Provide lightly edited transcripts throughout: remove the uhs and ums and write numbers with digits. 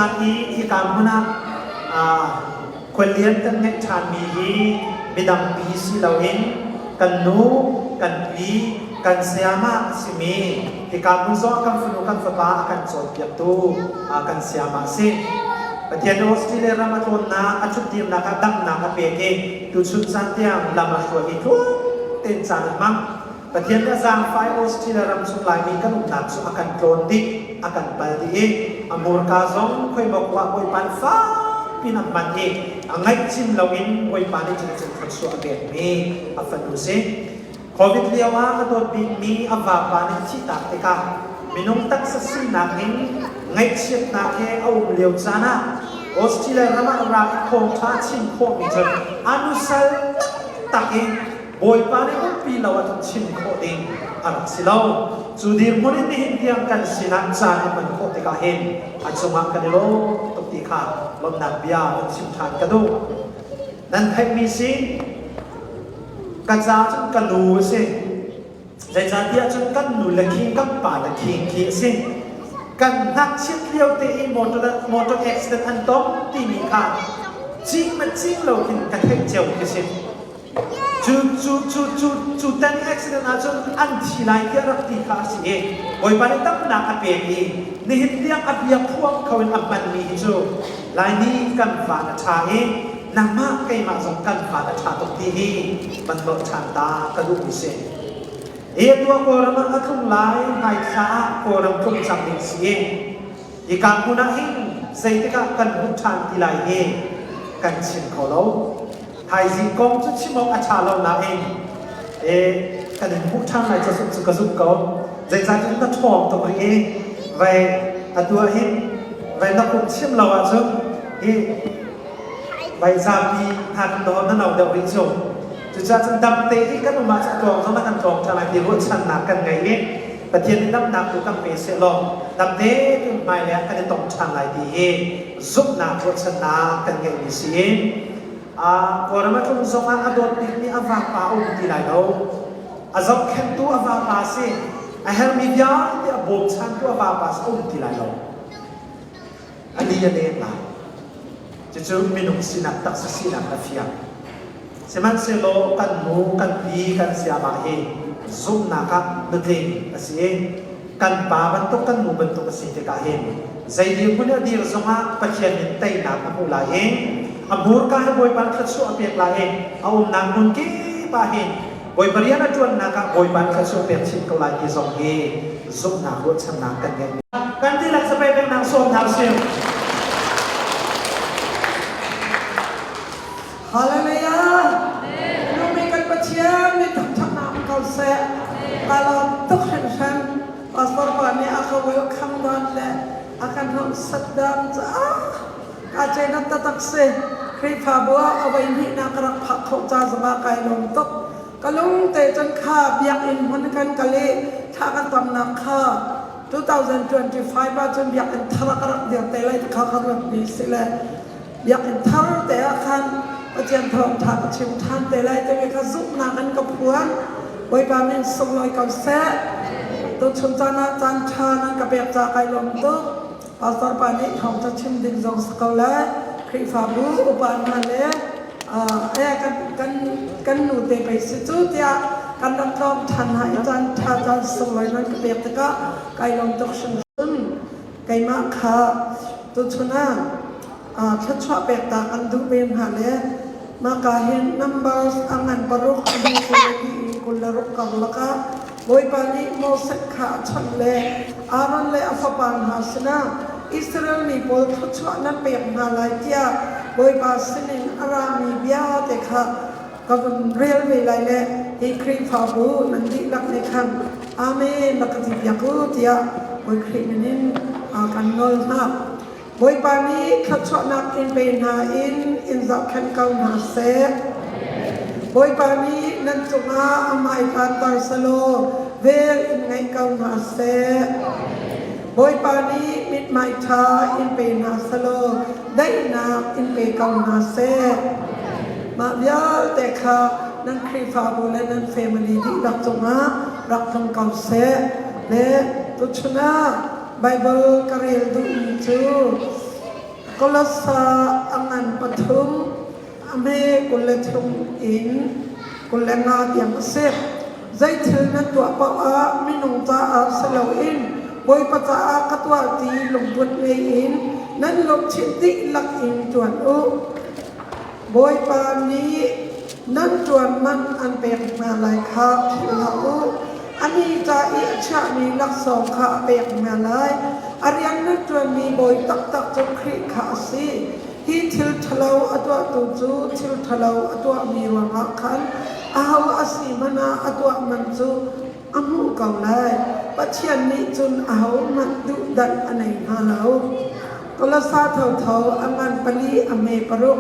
caan i hika hmun ah khuallian kan ngeih ṭhanmi hi midangpi si loin kan nu, kan pi, kan sayamah a simi hika hmun zong ah kan fanu kan fapa a kan cawnpiaktu kan sayamah a si. Pathian nih Australia ram a tlawnnak, a ṭhutdirnak ah damnak a pek i tuchun caan tiang lam a hruai i tluang tein caan an hmang. Pathian nih a zaangfah i Australia ram chung Laimi kan umnak cu a kan tlawn dih, a kan pal dih i a hmurka zong khuaimaw khua ah Bawipa nih fakpi in a hman i a ngaihcim loin Bawipa nih cuticun thluachuah a pekmi a fanu si. Covid lio ah a dawt bikmi a vapa nih a thihtak tikah minung taksa sinak in ngaihchiatnak he a um lio caan ah Australia ram ah rak i thawngṭha a chim khawhmi cu a nusal taktak in Bawipa nih umpi lo ahcun chim khawh ding a rak si lo. Cu dirhmun in nihin tiang kan sinah caan a hman khawh tikah hin a cungah kan i lawm tuk ti kha lawmhnak bia van chim ṭhan ka duh. Nan theihmi si ka ca cun ka nu a si. Zeicahtiah cun kan nu le khing kan pa le khing khi a si. Kan ngakchiat lio te i motor, motor accident an tong timi kha cing man cing lo khin ka theih cio khi si. Cu cu cu cu cu tan accident ahcun an thi lai tiah rak ti kha a si i Bawipa nih damnak a pek i nihin tiang a bia phuang kho in a hmanmi hi cu Laimi kan van a ṭha i nangmah keimah zong kan van a ṭha tuk ti hi van lawh ṭhan ta ka duhmi si. Hi atu ah Kawlram ah a tlung lai hmaithla ah Kawlram tlung cang ding si i hika hmun ah hin zeitikah kan hmuh ṭhan ti lai hi kan chim kho lo. Thaizing kong cu chim awk a ṭha lo nain e kan in hmuh ṭhan lai cu cu ka zumh ko. Zeicahtiah na ṭhawng tuk rih i vai atu ah hin vai na kum chim lo ahcun hi vai zapi hna kan dawn na no deuh rih cu. Cucaah cun dam te i kan um ahcun tlawng zong na kan tlawng ṭhan lai ti ruahchannak kan ngei i Pathian nih damnak tu kan pe sehlaw dam te tu hmailei ah kan i tong ṭhan lai ti hi zumhnak ruahchannak kan ngeihmi si i Kawlram a tlung zongah a dawt bikmi a vapa a um ti lai lo. A zohkhenhtu a vapa si. A hermi vialte a bawmchantu a vapa si a um ti lai lo. A li a leng lai. Cucu minung sinak taksa sinak a fiang. Sihmanhsehlaw kan nu, kan pi, kan siamah hi zumhnak ah nutling a si i kan pa bantuk kan nu bantuk a si tikah hin zei dirhmun i a dir zongah Pathian in teinak a hmuh lai i a hmurka he Bawipa thluachuah a pek lai i a umnak hmun kip ah hin Bawipa rian a ṭuannak ah Bawipa thluachuah a pek chin ko lai ti zong hi zumhnak ruahchannak kan ngei. Kan dihlak zapei peknak sawm hna usih. Hallelujah! Numi kan Pathian nih thangṭhatnak um ko seh. Ka lawm tuk hringhran. Pastor pa nih a ka welcome dan le a kan hmuhsat dan caah ka cenat taktak si. Khrihfabu ah a voi hnihnak ka rak phak khawh ca zongah kai lawm tuk. Ka lung te cun kha biakinn hmun kan kal i thla kan tamnak kha 2025 ah cun biakinn thar ah ka rak dir te lai ti kha ka ruat mi si le Biakinn thar te ah khan Pathian thawngṭha ka chim ṭhan te lai timi kha zumhnak in ka phuan. Bawipa min sunglawi ko seh. Tuchun caan ah caan ṭha nan ka pek caah kai lawm tuk. Pastor pa nih thawngṭha chim ding zong si ko lai. Khrihfabu upa hna le eh kan kan kan nu te pei si cu tiah kan rak tlawng ṭhan hna i caan ṭha caan sunglawi nan ka pek tikah kai lawm tuk hringhran. Keimah kha tuchun ah thluachuah pek ta kan duh ve hna le mahka hin numbers a ngan paruk a hnu 22 in 26 karlak ah Bawipa nih Moses kha a chawnh le Aaron le a fapa hna sinah Israel mi pawl thluachuah nan pek hna lai tiah Bawipa sinin a rami bia te kha ka vun rel ve lai le hi Khrihfabu nan dihlak nih khan Amen rak ka ti piak u tiah Bawi Khrih min in kan nawl hna. Bawipa nih thluachuahnak in pe hna in in zohkhenh ko hna seh. Bawipa nih nan cungah a hmai tlanter selaw vel in ngeih ko hna seh. Bawipa nih mithmai ṭha in pe hna selaw daihnak in pe ko hna seh. Mah vialte kha nan Khrihfabu le nan family dihlak cungah rak tlung ko seh. Le tuchun ah Baibal ka rel duhmi cu. Kolosa a ngan pathum a hme 23 in 25 tiang a si. Zeithil nan tuah paoh ah minung caah si loin Bawipa caah ka tuah ti lungput ngei in nan lungthin dihlak in ṭuan u. Bawipa nih nan ṭuan man an pek hna lai kha philh hlah u. Ani ca i a chiahmi laksawng kha a pek hna lai. A rian nan ṭuanmi bawi taktak cu Khrih kha a si. Hi thil ṭhalo a tuahtu cu thil ṭhalo a tuahmi ruangah khan aho a si hmanh ah a tuah man cu a hmuh ko lai. Pathian nih cun ahohmanh duhdanh a nei hna lo. Kolosa thotho a ngan pali a hme paruk.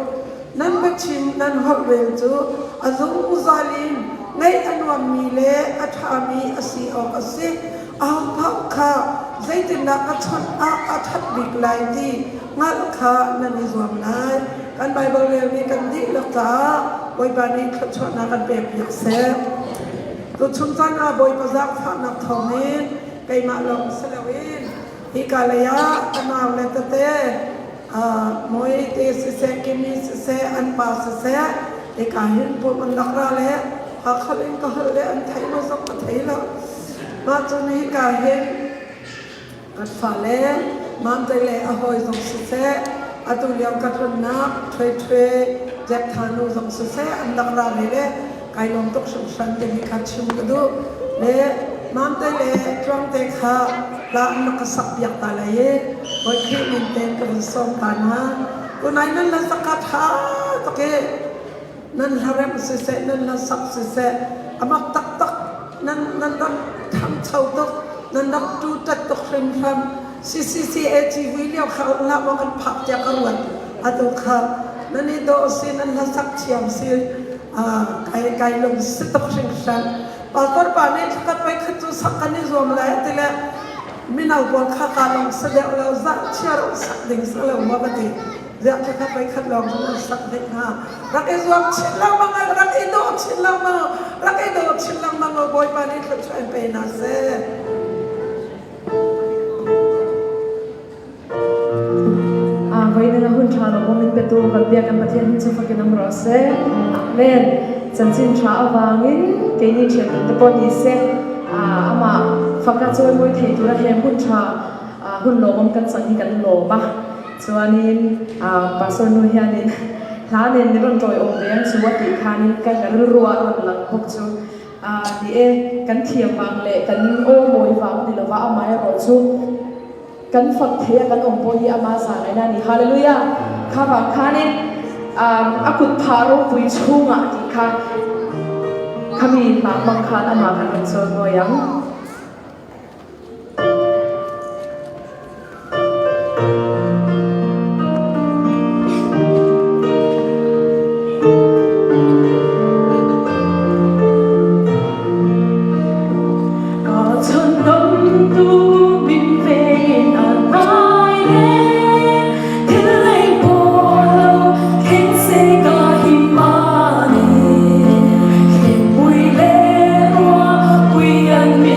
Nan biachim nan holhrel cu a zungzal in ngaih a nuammi le a ṭhami a si awk a si. Ahopaoh kha zeitindah ka chawnh ah a ṭhat bik lai ti hngalh kha nan i zuam lai. Kan Baibal relmi kan dihlak caah Bawipa nih thluachuahnak kan pekpiak seh. Tuchun caan ah Bawipa zaangfahnak thawngin keimah lawng si loin hika lei ah ka nau le tete Mawi te siseh, Kimi siseh, an pa siseh, hika hin pum an rak ra le Hakha in ka holh le an thei maw zong ka thei lo. Mah cun hika hin kan fale Mamte le a hawi zong siseh, atu lio ka tlunnak Ṭhwe Ṭhwe Jack Tha nu zong siseh an rak ra ve le kai lawm tuk hringhran timi kha chim ka duh. Le Mamte le Tluangte kha hla an rak ka sak piak ta lai i Bawi Khrih min tein ka vun sawm ta hna. Tunai nan la sak ka ṭha tuk i nan hlaremh siseh, nan hlasak siseh, a mak taktak nan nan rak ṭhangcho tuk, nan rak ṭuṭat tuk hrimhram. CCCAG vui lio kha hlah maw kan phak tiah ka ruat. Atu kha nan i dawh si, nan hlasak thiam si, kai kai lung si tuk hringhran. Pastor pa nih thlakhat voi khat cu sak kan i zuam lai ti le mino pawl kha ka lung si deuh lo, zah chiar sak ding si lo maw ka ti. Ziah thlakhat voi khat lawng cu nan sak ding hnga. Rak i zuam chin lengmang, rak i dawh chin lengmang, rak i dawh chin lengmang Bawipa nih thluachuah in pe hna seh. Voi na hun ṭha lo min petu kan biak kan Pathian hin cu fakin um rawh seh. Amen. Chanchin ṭha awangin keini ṭhian te pawh ni seh. Amah faka chawimawi thei tura he hun ṭha hun lawmawm kan cang hi kan lawm a. Chuanin pastor nu hianin hla nen ni ron ṭawi awm ve ang chu a tih khanin kan rilru ah ron lang bawk chu. Ni e, kan thiam vang le kan aw mawi vang ni lova amaherawhchu kan fak thei a kan awm pawh hi ama zan aina ni. Hallelujah! Kha vang khanin a kut phah ropui chungah tih kha khami hla hmang khan amah kan rawn chawl nawi ang. Ka chhandamtu min vengin a nai le thil lei pawl lo thleng se ka him ani. Thlenpui le ruahpui an min.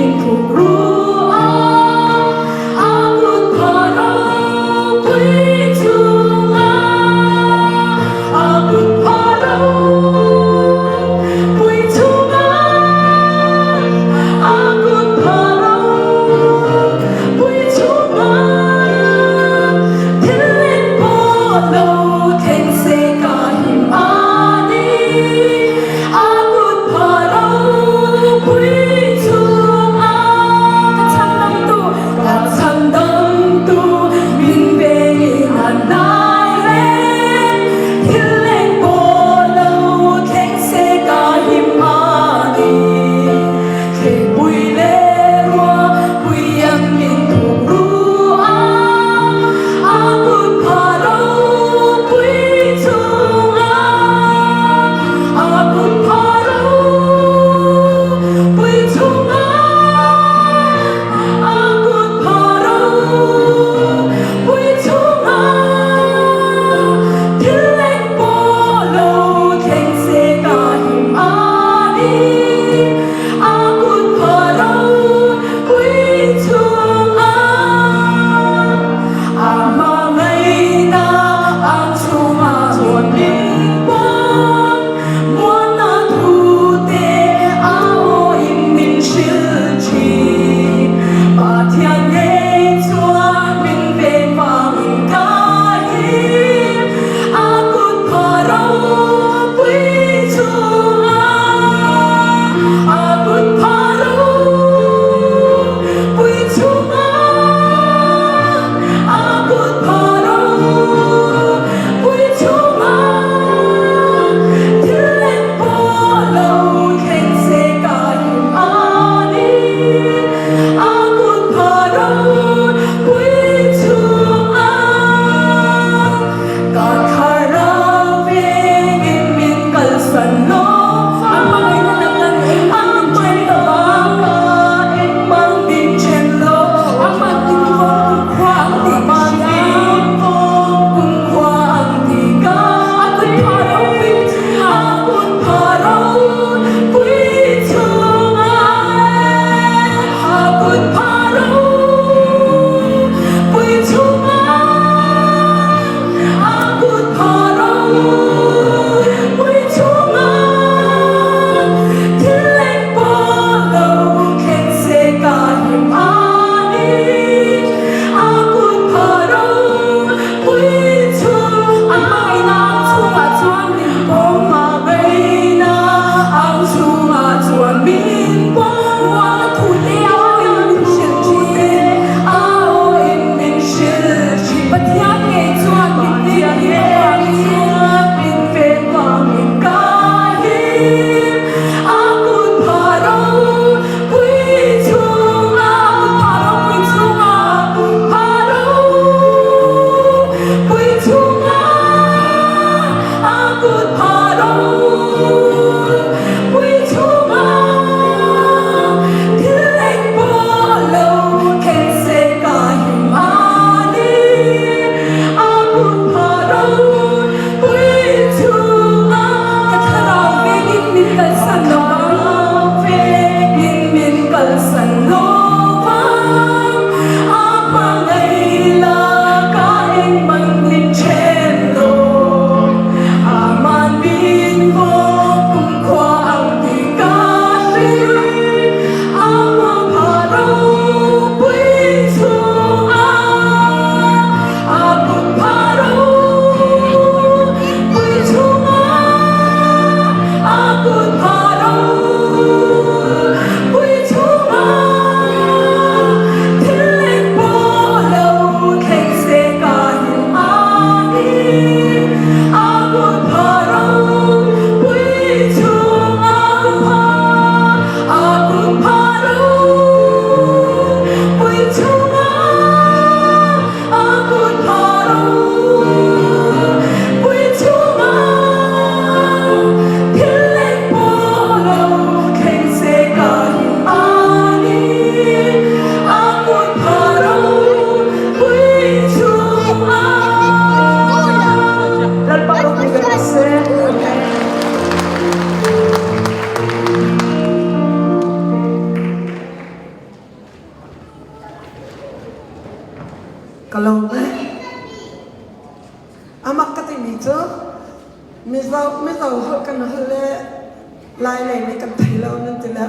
Mizo Mizo holh kan holh le Lai lei nih kan thei lo nan ti le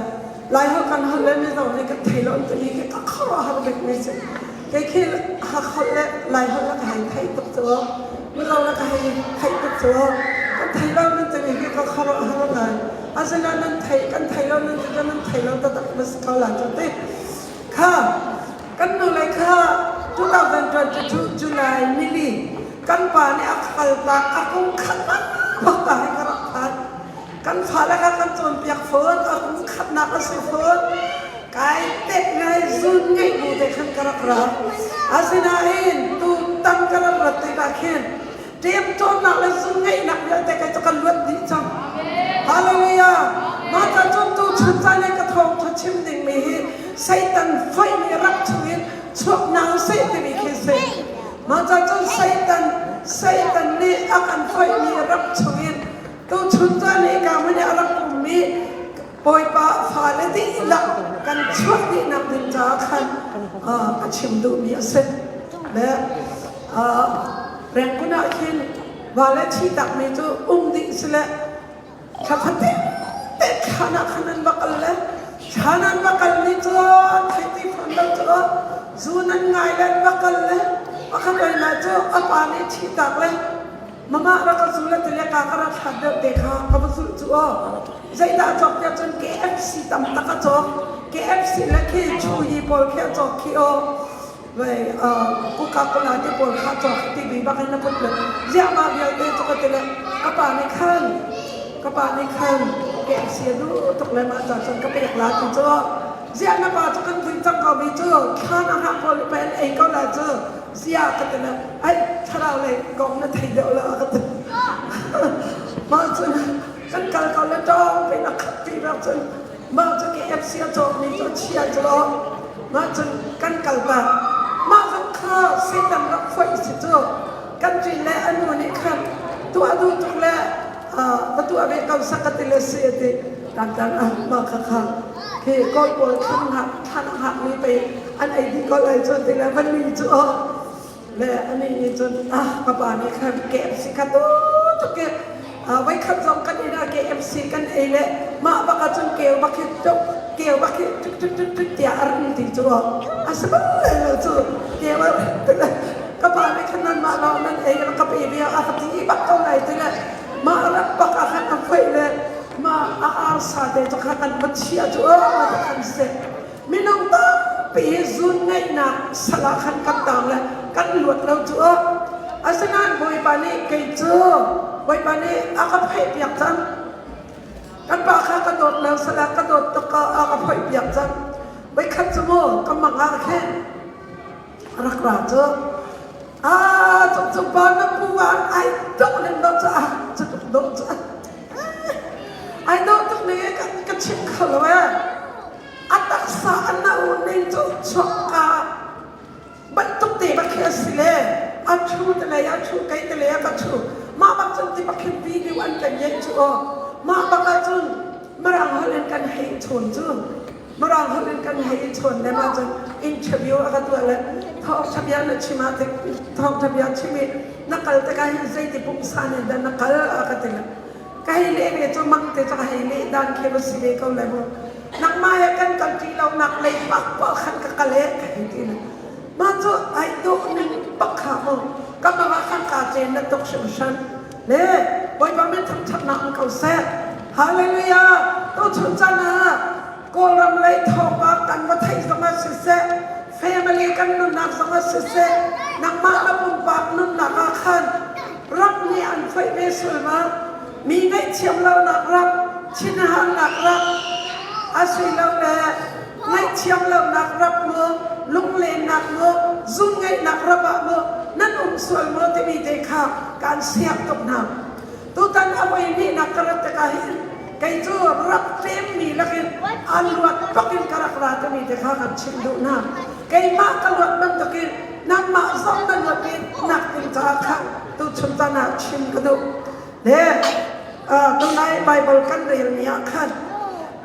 Lai holh kan holh le Mizo nih kan thei lo an timi khi ka khuaruahhar bikmi si. Kei khi Hak holh le Lai holh le ka hei theih tuk cu. Mizo le ka hei theih tuk cu. Kan thei lo nan timi khi ka khuaruahhar ngai. Asinain nan thei kan thei lo nan ti cu nan thei lo taktak na si ko lai cu ti. Kha kan nu le kha 2022 July nili kan pa nih a kaltak a kum khat bak ta hi ka rak phan. Kan fale kha kan cawnpiak fawn, a kum khatnak a si fawn. Kai tet ngai zun ngeih bu te khan ka rak ra. Asinain tu tam ka rak rat tikah khin ṭem cawnnak le zun ngeihnak vialte kai cu kan luat dih cang. Hallelujah! Mah ca cun tu chun caan i ka thawngṭha chim dingmi hi Satan foihmi rak chungin chuak hna usih timi khi si. Mah ca cun Satan Satan nih a kan foihmi rak chungin Tuchun caan i ka hmun i a rak ummi Bawipa fale dihlak kan chuah dihnak ding caah khan ka chim duhmi a si. Le Rangoon ah khin vale thi takmi cu um dih si le thla fatin te thlan ah khan an va kal le thlan an va kal ni cu an thei ti fawn lo cu zu nan ngai le an va kal le pakhat oi cu a pa nih thi tak le Mama rak ka zul le tile ka ka rak hlat deuh te kha ka va zulh cu aw. Zeidah a cawk tiah cun KFC tam tak a cawk. KFC le khi chuyi pawl khi a cawk khi aw. Vei Coca-Cola te pawl kha cawk ti bi bak in a put le ziah mah vialte cu ka ti le ka pa nih khan ka pa nih khan KFC a duh tuk le mah ca cun ka pek la ti cu ziah na pa cu kan vui cang ko mi cu thlan a hngah pawl pen ei ko la cu Ziah ka ti le ai thlarau lei kong na thei deuh lo ka ti. Mah cun kan kal ko le ṭawng pin a khat ti bak cun mah cu KFC a cawkmi cu chia cu lo mah cun kan kal ta. Mah zong kha Satan rak foih si cu kan ṭin le a nu nih khan tuah duh tuk le va tuah ve ko sak ka ti le si a ti. Tan tan ah mah kha kha khi kawl pawl thlan hngak thlan a hngakmi pei an ei dih ko lai cu ti le van ni cu aw le ani nih cun ah ka pa nih khan KFC kha tu tuk i voikhat zong kan inn ah KFC kan ei le mah bak ah cun keu bak hi tuk keu bak hi tuk tuk tuk tuk tiah a rin ti cu aw a si bal lai lo cu keu a rin ti le ka pa nih khan nan mah lawng nan ei ka pe bia a ka ti bak ko lai ti le mah rak bak ah khan a foih le mah a arsa te cu kha kan va chia cu aw khan si Minung tampi hi zun ngeihnak sal ah khan kan tang le kan luat lo cu aw. Asinain Bawipa nih kei cu Bawipa nih a ka pheihpiak cang. Kan pa kha ka dawt lo sal ah ka dawt tuk ko a ka phoihpiak cang. Voikhat cu mu ka mang ah khin rak ra cu ah cung cung pa na pu ah ai dawh ning dawh cu ah cu tuk dawh cu ai dawh tuk ning ka ka chim kho lo eh. A taksa a no ning cu chuakka bantuk te bak khi a si le a ṭhu te lei a ṭhu kei te lei a ka ṭhu. Mah bak cun ti bak hin video an kan ngeih cu aw. Mah bak ahcun Mirang holh in kan hei chawn cu. Mirang holh in kan hei i chawn le mah cun interview a ka tuah le thawngṭha bia na chim ah thawngṭha bia chim i na kal tikah hin zeiti pungsan in dah na kal a ka ti le Ka hei leh ve cu mang te cu ka hei leh dan khi va si ve ko lai mu. Nangmah he kan kal ṭi lo nak lei pak paoh khan ka kal e ka hei ti le. Mah cu ai dawh ning bak kha mu. Ka mang ah khan kaa cen na tuk hringhran. Le Bawipa min thangṭhatnak um ko seh. Hallelujah! Tuchun caan ah Kawlram lei thawngpang kan va theih zong ah siseh, family kan nunnak zong ah siseh, nangmah na pumpak nunnak ah khan rak nih an foih ve sual ma? Mi ngaihthiam lonak rak, thinhannak rak, asilole ngaihthiam lonak rak maw, lunglennak maw, zunngaihnak rap ah maw nan um sual maw timi te kha kaan siak tuk hna. Tutan a voi hnihnak ka rat tikah hin kei cu rak ṭemmi lakin a luat bakin ka rak ra timi te kha kan chimh duh hna. Keimah ka luat bantukin nangmah zong na luat i nak ding caah kha tuchun caan ah chim ka duh. Le tunai Baibal kan relmi ah khan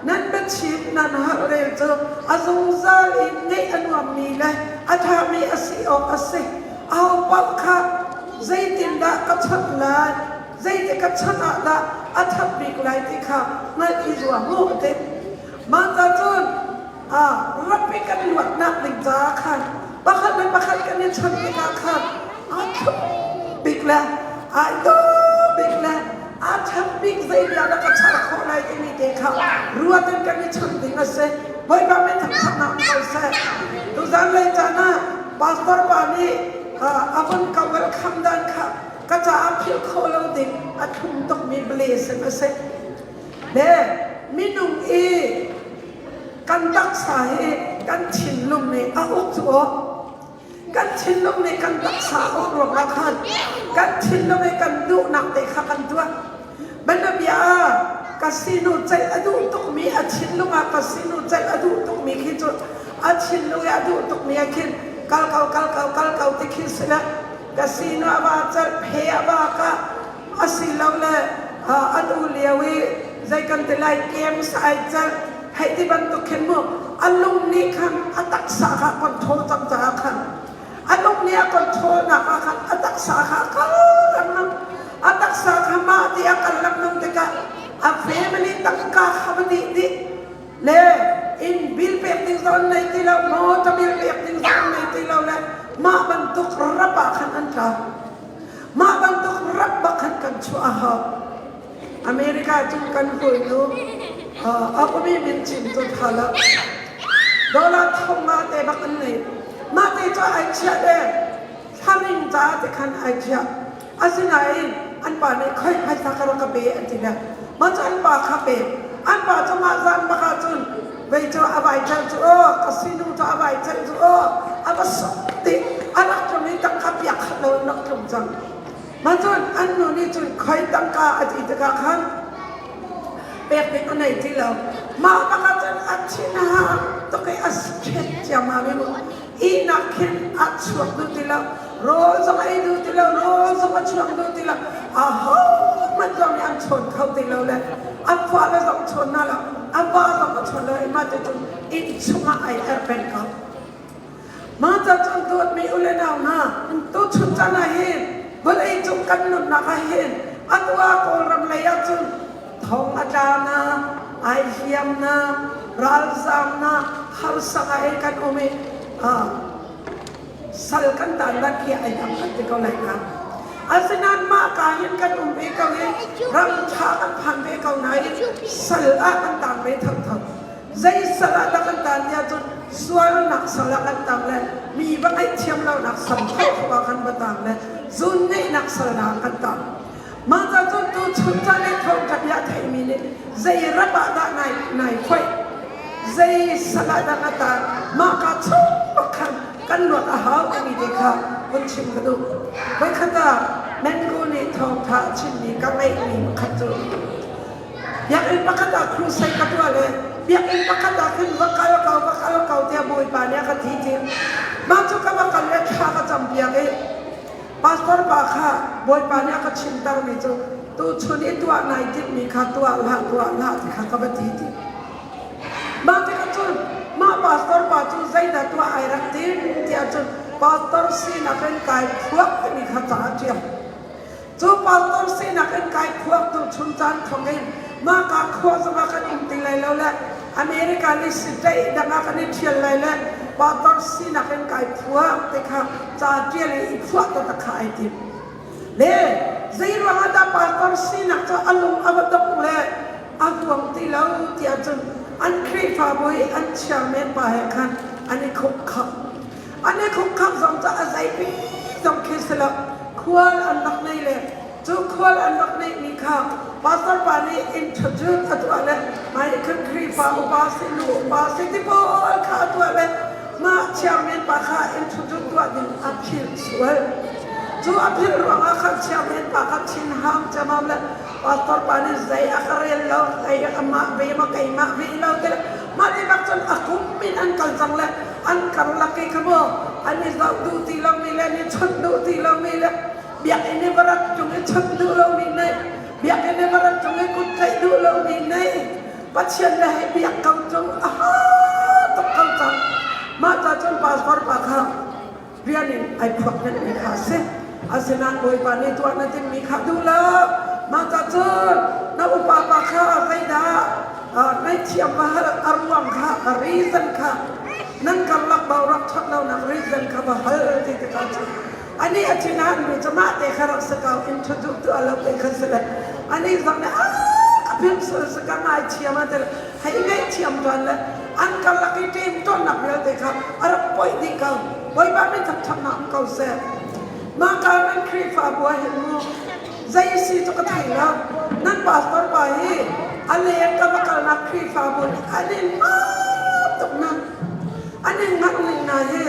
nan biachim nan holh rel cu a zungzal in ngeih a nuammi le a ṭhami a si awk a si. Aho paoh kha zeitindah ka chawnh lai? Zeiti ka chan ah dah a that bik lai ti kha hngalh i zuam u a ti. Mah ca cun rak i kan luatnak ding caah khan pakhat le pakhat kan i chawnh tikah khan aa thlum bik le aa dawh bik le aa ṭhat bik zei bia dah ka char khawh lai timi te kha ruat in kan i chawnh ding a si. Bawipa min thangṭhatnak um ko seh. Tuzan lei caan ah pastor pa nih a vun ka welcome dan kha ka caah philh khawh lo ding a thlum tukmi blessing a si. Le minung i kan taksa hi kan thinlung nih a uk cu aw. Kan thinlung nih kan taksa a uk ruangah khan kan thinlung i kan duhnak te kha kan tuah. Bianabia ah casino ceih a duh tukmi a thinlung ah casino ceih a duh tukmi khi cu a thinlung i a duh tukmi ah khin kal ko kal ko kal ko ti khi si le casino a va celh phe a va kah asilole an u lio i zei kan ti lai games ai celh hei ti bantuk khin mu a lung nih khan a taksa kha control cang caah khan a lung nih a control nak ah khan a taksa kha a kal lengmang a taksa kha mah ti a kal lengmang tikah a family tangka kha va dih dih le inn bill pek ding zong an nei ti lo motor bill pek ding zong an nei ti lo le mah bantuk rap ah khan an tla Mah bantuk rak bak khan kan chuah a hau. America cu kan hawinu a umi min chim cu tha lo. Dollar thong nga te bak an nei. Mah te cu ai chiah le thlaring ca te khan ai chiah. Asinain an pa nih khoi phaisa ka rak ka pe an ti le mah cu an pa kha pe. An pa cu mah zan bak ah cun vei cu a vai ṭhan cu aw ka sinu cu a vai ṭhan cu aw a va suk dih a rak tlung i tangka piak khat lo in rak tlung cang mah cun an nu nih cun khoi tangka a ti tikah khan pek ding a nei ti lo mah bak ah cun a thin hang tuk i a stress ciammam i mu ihnak khin a chuak duh ti lo rawl zong ei duh ti lo rawl zong a chuak duh ti lo aho hmanh zong nih an chawn kho ti lo le a fale zong chawn hna lo a va zong a chawn lo i mah cu inn chungah ai erh peng ko mah ca cun dawtmi u le nau hna tuchun caan ah hin vawlei cung kan nunnak ah hin atu ah kawlram lei ah cun thong a tla na ai hliam na ralzam na harsa ngai kan um i sal kan tan dan khi ai dang kan ti ko lai na asinain mah ka hin kan um ve ko i ram ṭha kan phan ve ko nain sal ah kan tang ve thotho zei sal ah dah kan tan tiah cun sualnak sal ah kan tang le mi va ngaihthiam lonak sal thotho ah kan va tang le zun ngeihnak sal ah kan tang Mah ca cun tuchun caan i thawngṭha bia a theimi nih zei ram ah dah nai nai foih, zei sal ah dah na taan, mah ka chung bak khan kan luat a hau timi te kha hun chim ka duh. Voikhat ah Mengo nih thawngṭha a chimmi ka ngaihmi pakhat cu biakinn pakhat ah crusade ka tuah le biakinn pakhat ah khin va kal ko va kal ko tiah Bawipa nih a ka ti ti. Mah cu ka va kal le thla ka campiak i Pastor pa kha Bawipa nih a ka chimtermi cu tuchun i tuah nai timhmi kha tuah hlah tuah hlah ti kha ka va ti ti. Mah tikah cun mah pastor pa cu zeidah tuah ai rak tim tiah cun pastor sinak in kai phuak timi kha ca a ṭial. Cu pastor sinak in kai phuak tuchun caan thawk in mah ka khua zongah kan um ti lai lo le America nih state dang ah kan i ṭhial lai le pastor sinak in kai phuak ti kha ca ṭial i i phuah taktak kha ai tim. Le zei ruangah dah pastor sinak cu a lung a va dongh le a huam ti lo tiah cun an Khrihfabu i an chairman pa he khan an i khukkhap. An i khukkhap zong cu a zeipi zong khi si lo. Khual an rak nei le Cu khual an rak neihmi kha pastor pa nih introduce a tuah le mah khan Khrihfa upa si nu upa si ti pawl kha a tuah le mah chairman pa kha introduce tuah ding a philh sual. Cu a philh ruangah khan chairman pa kha thin hang ciammam le pastor pa nih zei a ka rel lo zei amah ve maw keimah ve lo ti le mah ti bak cun a kum in an kal cang le an karlak i kha maw an i zoh duh ti lomi le an i chawnh duh ti lomi le Biakinn i va rat ṭung i chawnh duh lomi nih biakinn i va rat ṭung i kut tlaih duh lomi nih Pathian le hei biak ko ṭung a ha tuk ko cang. Mah ca cun pastor pa kha rian in ai phuak mi kha a si. Asinain Bawipa nih tuah na timmi kha duh lo. Mah ca cun na upa pa kha zeidah ngaihthiam va hal a ruang kha a reason kha nan karlak boruak ṭhat lonak reason kha va hal ti tikah cun ani a thin mi cu mah te kha rak si ko introduce tu a lo te kha si le ani zong nih a ka philh sul si ka ngaithiam a ti le hei ngaihthiam ṭuan le an karlak i ṭem ṭawnnak vialte kha a rak poih dih ko. Bawipa min thangṭhatnak um ko seh. Mah ka nan Khrihfabu ah hin mu zei si cu ka thei lo. Nan pastor pa hi a leng ka va kalnak Khrihfabu nih an in ngap tuk na. An in ngak ning na hi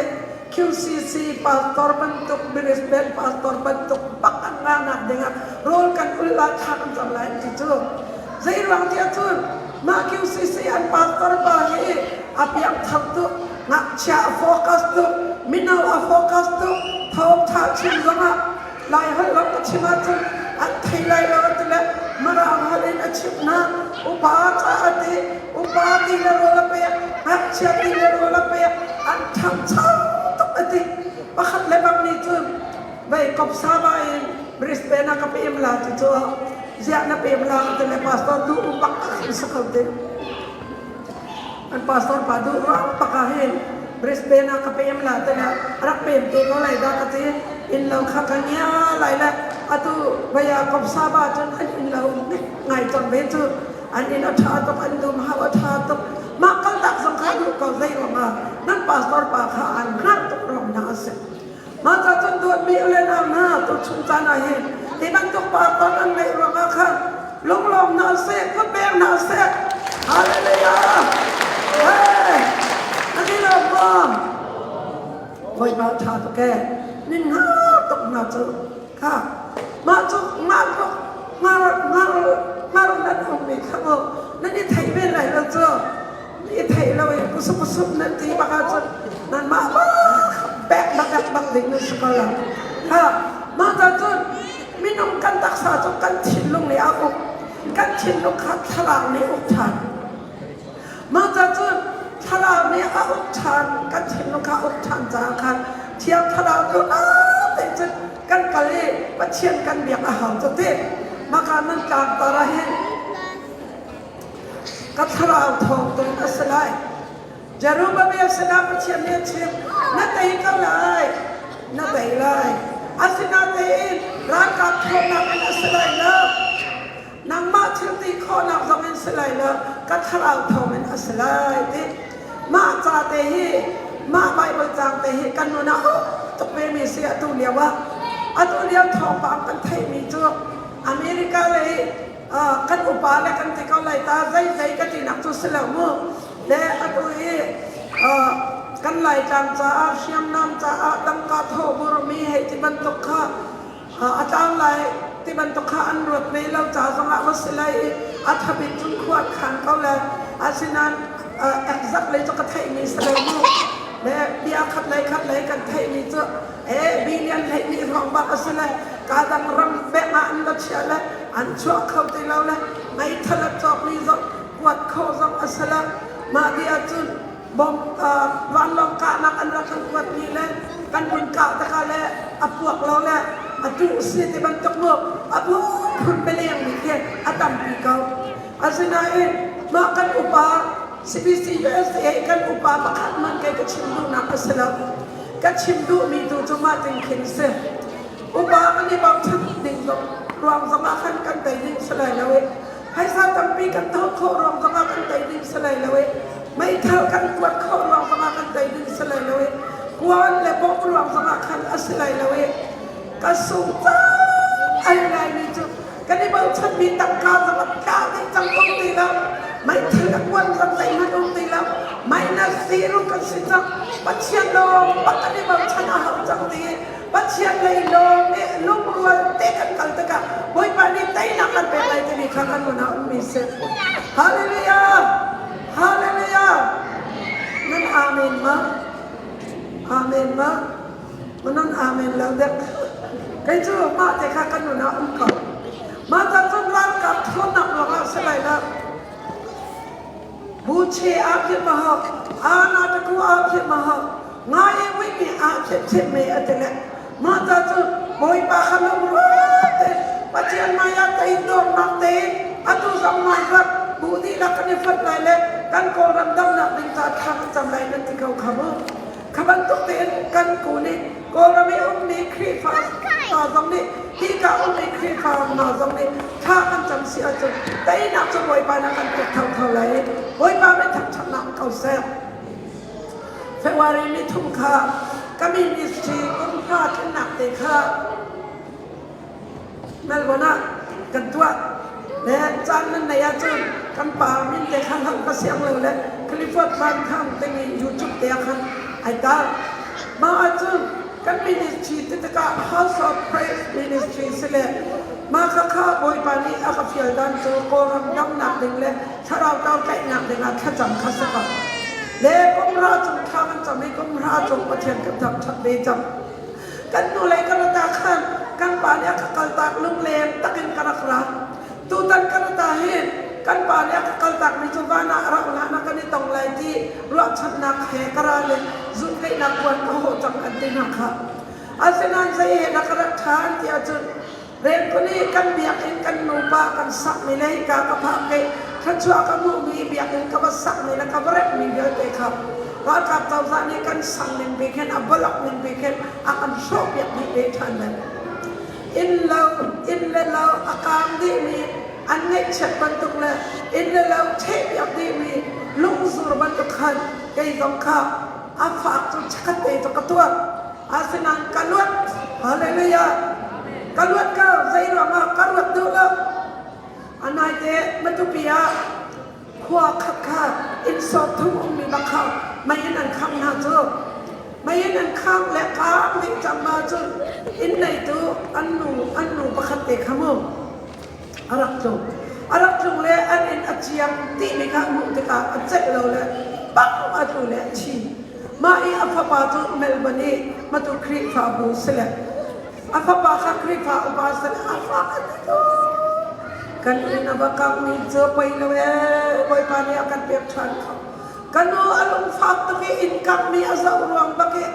QCC pastor bantuk Brisbane pastor bantuk bak an ngahnak dingah rawl kan ul lai thla kan cam lai ti cu. Zei ruang tiah cun mah QCC an pastor pa hi a piangthar tuk ngakchia a focus tuk mino a focus tuk thawngtha chim zongah lai holh lawng ka chim ahcun an thei lai lo ti le mirang holh in a chimh hna upa ca a ti upa ti le rawl a pek ngakchia ti le rawl a pek an ṭhangcho tuk a ti pakhat le bang nih cun vei kopsa ba in Brisbane ah ka pem la ti cu ziah na pem la ti le pastor du bak a si ko te An pastor pa duh ruang bak ah hin Brisbane ah ka pem la te le rak pem te ko lai dah ka ti. Inn lo kha ka ngia lai le atu vaya kopsa ba cun an inn lo ngai cang ve cu. An inn a ṭha tuk, an dum hau a ṭha tuk. Mah kaltak zong kha duh ko zei ruangah nan pastor pa kha an hngar tuk ruang hna a si. Mah ca cun dawtmi u le nau hna tuchun caan ah hin hi bantuk pastor an ngeih ruangah khan lunglawm hna seh, kutbeng hna seh. Hallelujah! Hey! Na ti lo maw? Bawipa ṭha tuk ee. Nin hngar tuk hna cu. Kha mah cu mah cu hngar hngar hngar nan ummi kha mu nan i theih ve lai lo cu. I theih lo i pusup pusup nan ti bak ahcun nanmah bak bek bak bak ding nan si ko lo. Ha mah ca cun minung kan taksa cu kan thinlung nih a uk. Kan thinlung kha thlarau nih uk ṭhan. Mah ca cun thlarau nih a uk ṭhan kan thinlung kha uk ṭhan caah khan thiang thlarau cu te cun kan kal i Pathian kan biak a hau cu ti. Maka nan tlangtar ah hin Ka thlarau thawng tu a si lai. Zerubbabel sinah Pathian nih a chim, na tei ko lai, na tei lai. Asinain ralkap ṭhawnnak in a si lai lo. Nangmah thil ti khawhnak zong in si lai lo, ka thlarau thawng in a si lai ti. Mah ca te hi, mah Baibal caang te hi kan nun ah um tuk vemi si atu lio ah. Atu lio thawngpang kan theihmi cu America lei kan upa le kan ti ko lai ta zeizei ka tinak cu si lo mu le atu i kan laitlang caah hriamnam caah tangka thawhbur mi hei ti bantuk kha a tlang lai ti bantuk kha an ruat ve lo ca zongah va si lai i a thabik cun khua an khan ko le asinain exact lei cu ka theihmi si lo mu le bia khat lei khat lei kan theihmi cu e billion hleihnih hrawng bak a si le ka dang ram pek ah an va chia le an chuah kho ti lo le meithal a cawkmi zong kuat kho zong a si lo mah ti ahcun bom vanlawng kahnak an rak kan kuatmi le kan vun kah takah le a puak lo le a tuh si ti bantuk mu a phun beleng mi khi a tampi ko asinain mah kan upa CBC USA kan upa pakhat man kei ka chim duhnak a si lo Ka chim duhmi tu cu mah ting khin si. Upa kan i bochan ding zong ruang zongah khan kan tei ding si lai lo i phaisa tampi kan thawh khawh ruang zongah kan tei ding si lai lo i meithal kan kuat khawh ruang zongah kan tei ding si lai lo i kuan le bawmh ruang zongah khan a si lai lo i ka sung cang ai laimi cu kan i bochanmi tangka zong a tla dih cang um ti lo meithal a kuan zong zeihmanh um ti lo minus zero kan si cang Pathian lawng bak kan i bochan a hau cang ti Pathian lei lawng nih lungrual te kan kal tikah Bawipa nih teinak kan pek lai timi kha kan nun ah ummi si Hallelujah Hallelujah nan amen ma amen ma Nan amen lo dek. Kei cu mah te kha kan nun ah um ko. Mah ta cun ralkap ṭhawnnak ruangah si lai lo. Bu che ah phit ma hau, ana taku ah phit ma hau, ngai e wimi ah phit phit me a ti le. Mah ta cun Bawipa kha lungrual te. Pathian hmai ah toidornak tein atu zong hmaifat bu dihlak kan i fonh lai le kan Kawlram damnak ding ca thla kan cam lai nan ti ko kha mu. Kha bantuk tein kan ku nih Kawlram i ummi Khrihfa hna zong nih hika ummi Khrihfa hna zong nih thla kan cam si ahcun teinak cu Bawipa nih a kan pek thotho lai i Bawipa min thangṭhatnak um ko seh. February ni thum kha ka ministry kum hra tlinnak te kha Melbourne ah kan tuah. Le caan nan neih ahcun kan pa min te kha hlauh ka siang lo le Clifford Van Thang timi YouTube te ah khan ai tar. Mah ahcun kan ministry ti tikah House of Praise Ministry si le mah kha kha Bawipa nih a ka fial dan cu Kawlram damnak ding le thlarau tau tlaihnak ding ah thlacam kha si ko. Le kum hra cung thla kan cam i kum hra cung Pathian kan thangṭhat ve cang. Kan hnulei ka rat ah khan kan pa nih a ka kaltak lungleng takin ka rak ra. Tutan ka rat ah hin kan pa nih a ka kaltakmi cu van ah a rauh hlan ah kan i tong lai ti ruahchannak he ka ra le zunhkeihnak puan ka hawh cang an ti hna kha. Asinain zei he dah ka rat ṭhan ti ahcun Rengkuli kan biakinn kan nupa kan sakmi le hika ka phak i thluachuah ka hmuhmi biakinn ka va sakmi le ka va remhmi vialte kha ralkap cozah nih kan sang ning bik hin a bolok ning bik hin a kan hrawhpiak dih ve ṭhan le inn lo inn le lo a kaang dihmi an ngaihchiat bantuk le inn le lo ṭhehpiak dihmi lungzur bantuk khan kei zong kha a fak cu chikkhat te cu ka tuah. Asinain ka luat. Hallelujah. Ka luat ko. Zei ruangah ka ruat duh lo. Anaite Matupi ah khua khat kha inn sawm thum ummi bak kha mei in an khangh hna cu. Mei in an khangh le kaang dih cang ma cun inn neitu an nu an nu pakhat te kha mu a rak tlung. A rak tlung le an inn a ciam timi kha hmuh tikah a celh lo le bang a tlu le a thi. Mah i a fapa cu Melbourne i Matu Khrihfabu si le a fapa kha Khrihfa upa si le a fa a ti tuk. Kan inn a va kangmi cu poi lo ee, Bawipa nih a kan pek ṭhan kho. Ka nu a lungfak tuk i inn kangmi a zoh ruang bak i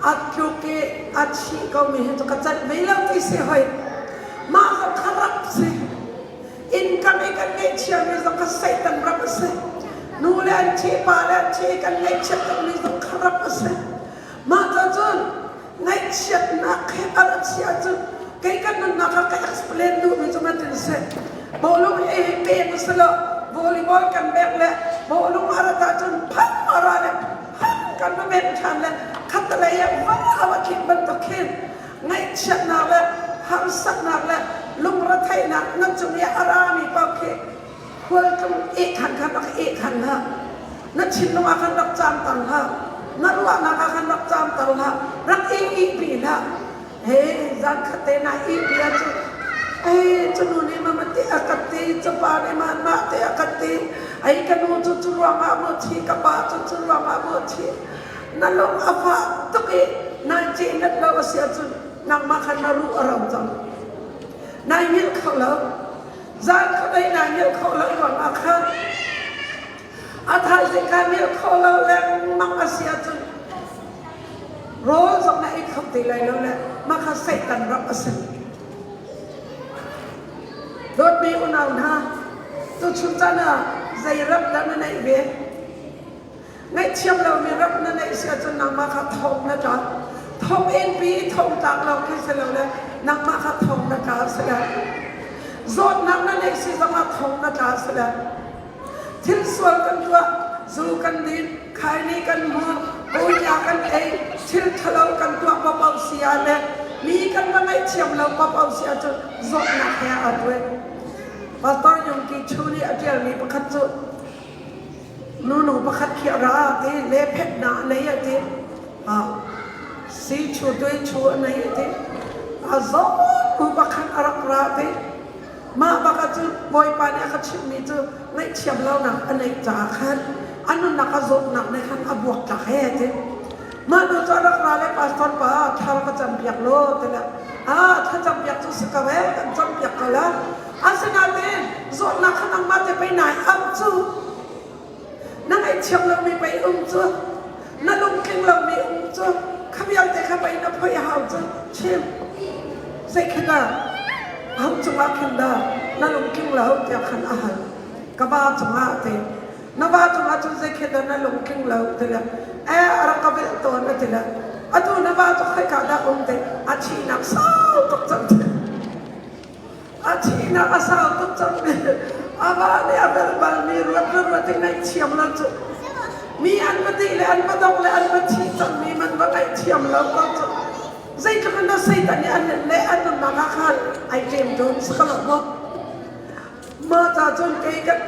a tluk i a thi komi hi cu ka celh ve lo ti si hoi. Mah zong kha rap si. Inn kam i kan ngeihchiami zong kha Satan ram a si. Nu le an thi, pa le an thi i kan ngaihchiat tukmi zong kha ram a si. Mah ca cun ngaihchiatnak he a rat si ahcun kei kan nunnak ah ka explain duhmi cu matin si. Bawlung hi hi peng a si lo. Volleyball kan bek le bawlung a rat ahcun phang a ra le phang kan va bek ṭhan le khattelei ah va a va tlik bantuk khin ngaihchiatnak le harsatnak le lungretheihnak na cung i a rami paoh khi khualtlung ihkhan khan rak ihkhan hlah. Na thinlung ah khan rak caamter hlah. Na ruahnak ah khan rak caamter hlah. Rak i ihpi hlah. Hei zan khat te na ihpi ahcun ei cu nu nih mama ti a ka ti, cu pa nih mah mah ti a ka ti, ei ka nu cu cu ruangah maw thi, ka pa cu cu ruangah maw thi. Na lung a fah tuk i nai cehnat lo a si ahcun nangmah kha na ruh a ro cang. Nai hngilh kho lo. Zan khuadei nai hngilh khawh lo ruangah khan a thaizing kha hngilh khawh lo lengmang a si ahcun rawl zong na ei kho ti lai lo le mah kha Satan ram a si. Dawtmi unau hna, tuchun caan ah zei ram dah na neih ve? Ngaihthiam lomi ram na neih si ahcun nangmah kha thong na tla. Thong innpi i thong tlak lo khi si lo le nangmah kha thong na tla si le. Zawtnak na neih si zongah thong na tla si le. Thil sual kan tuah, zu kan din, khaini kan hmuh, punya kan ei, thil ṭhalo kan tuah paoh si ah le mi kan va ngaihthiam lo paoh si ahcun zawtnak he aa tuai. Pastor Yung Ki Chu nih a ṭialmi pakhat cu Nunu pakhat khi a ra ti le phetnak a nei a ti. Si chu tui chu a nei a ti. A zaw nu pakhat a rak ra ti. Mah bak ah cun Bawipa nih a ka chimhmi cu ngaihthiam lonak a neih caah khan a nunnak a zawtnak nih khan a buak tlak he a ti. Mah nu cu a rak ra le pastor pa thla ka campiak law ti le ah thlacampiak cu si ko ee kan campiak ko la. Asinain zawtnak kha nangmah te pei nai am cu. Na ngaihthiam lomi pei um cu. Na lungtling lomi um cu. Kha vialte kha pei na phoih a hau cu. Chim. Zei khi dah? Aho cungah khin dah na lungtling lo tiah khan a hal. Ka va cungah a ti. Na va cungah cun zei khi dah na lungtling lo ti le e a rak ka velh tawn a ti le atu na va cu khoika dah um ti a thihnak sau tuk cang ti. A thihnak a sau tuk cang mi a va nih a velh balmi ruat le ruat in ngaihthiam lo cu mi an va dih le an va dong le an va thi cangmi man va ngaihthiam lo ko cu zeitluk in dah Satan nih an le an nunnak ah khan ai ṭem tawn si ka lo maw? Mah ca cun kei kan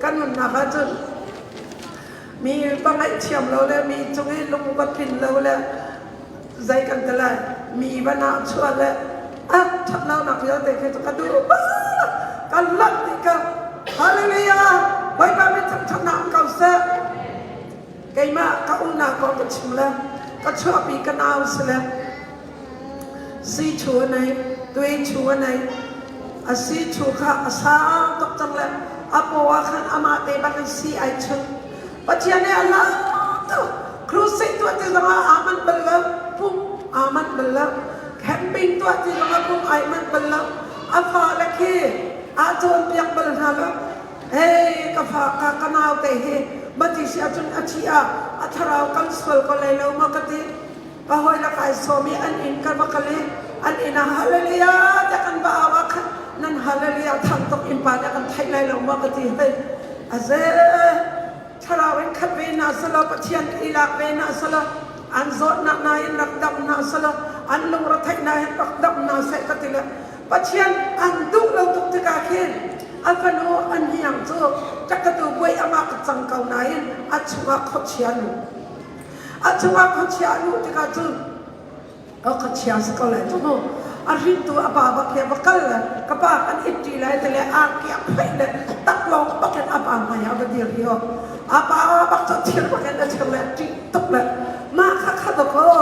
kan nunnak ah cun mi va ngaihthiam lo le mi cung i lung va tlin lo le zei kan ti lai mi va nahchuah le ah ṭhatlonak vialte khi cu ka duh bak ka lak dih ka hallelujah Bawipa min thangṭhatnak um ko seh. Keimah ka unau kong ka chim le ka chuahpi ka nau si le si chu a nei, tui chu a nei. A si chu kha a sang tuk cang le a paw ah khan amah te bangin si ai chunh. Pathian nih a lam tuk. Crusade tuah ti zongah aa manh bal lo, pum aa manh bal lo. Camping tuah ti zongah pum ai manh bal lo. A fale khi aa cawnpiak bal hna lo. Hei ka fa ka ka nau te hi mati si ahcun a thi ah a thlarau kan sual ko lai lo maw ka ti. Ka hawi le kai sawm i an inn ka va kal i an inn ah hallelujah tiah kan va au ah khan nan hallelujah thang tuk inn pa nih a kan theih lai lo maw ka ti hei. A ze thlarau in khat ve hna selaw Pathian i lak ve hna selaw an zawtnak hna in rak dam hna selaw an lungretheihnak hin rak dam hna seh ka ti le Pathian an duh lo tuk tikah khin a fanu a hniang cu ṭakkatu buai amah ka cang ko nain a chungah khuachia nu a chungah khuachia a luh tikah cun a khuachia si ko lai cu mu a hrintu a pa bak he va kal le ka pa kan it ṭi lai ti le angki a phoih le taklawng bak in a pa hmai ah va dir hi aw a pa bak cu thir bak in a thir le ṭih tuk le mah kha kha dawkaw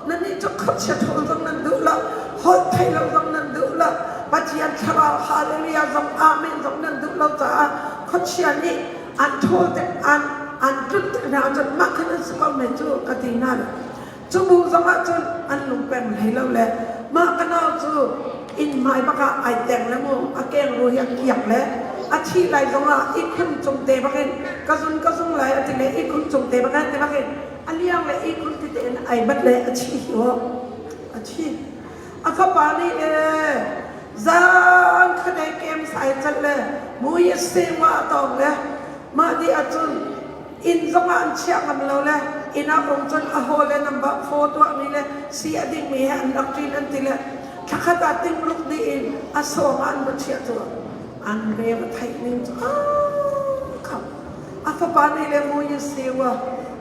nannih cu khuachia ṭhawl zong nan duh lo holh theih lo zong nan duh lo Pathian thlarau hallelujah zong amen zong nan duh lo caah khuachia nih an ṭhawl tik an an tlunh tik hna cun mah kha nan si ko men cu ka ti hna le cu bu zongah cun an lungpem hlei lo le mah ka nau cu inn hmai bak ah ai teng le mu a keng ru hi a kiak le a thih lai zongah ihkhun cung te bakin ka zun ka zung lai a ti le ihkhun cung te bakin ti bakin a liang le ihkhun ti tein ai bat le a thi hi aw a thi a fapa nih le zan khadei kem sai cal le mui se wa tong le mah di ahcun inn zongah an chiah ngam lo le inn ah um cun a haw le number four tuahmi le si a dingmi he an rak ṭin an ti le thlakhat ah tingruk dih in a sawm ah an va chiah cu an re va theih ning cu kham a fapa nih le mui si wa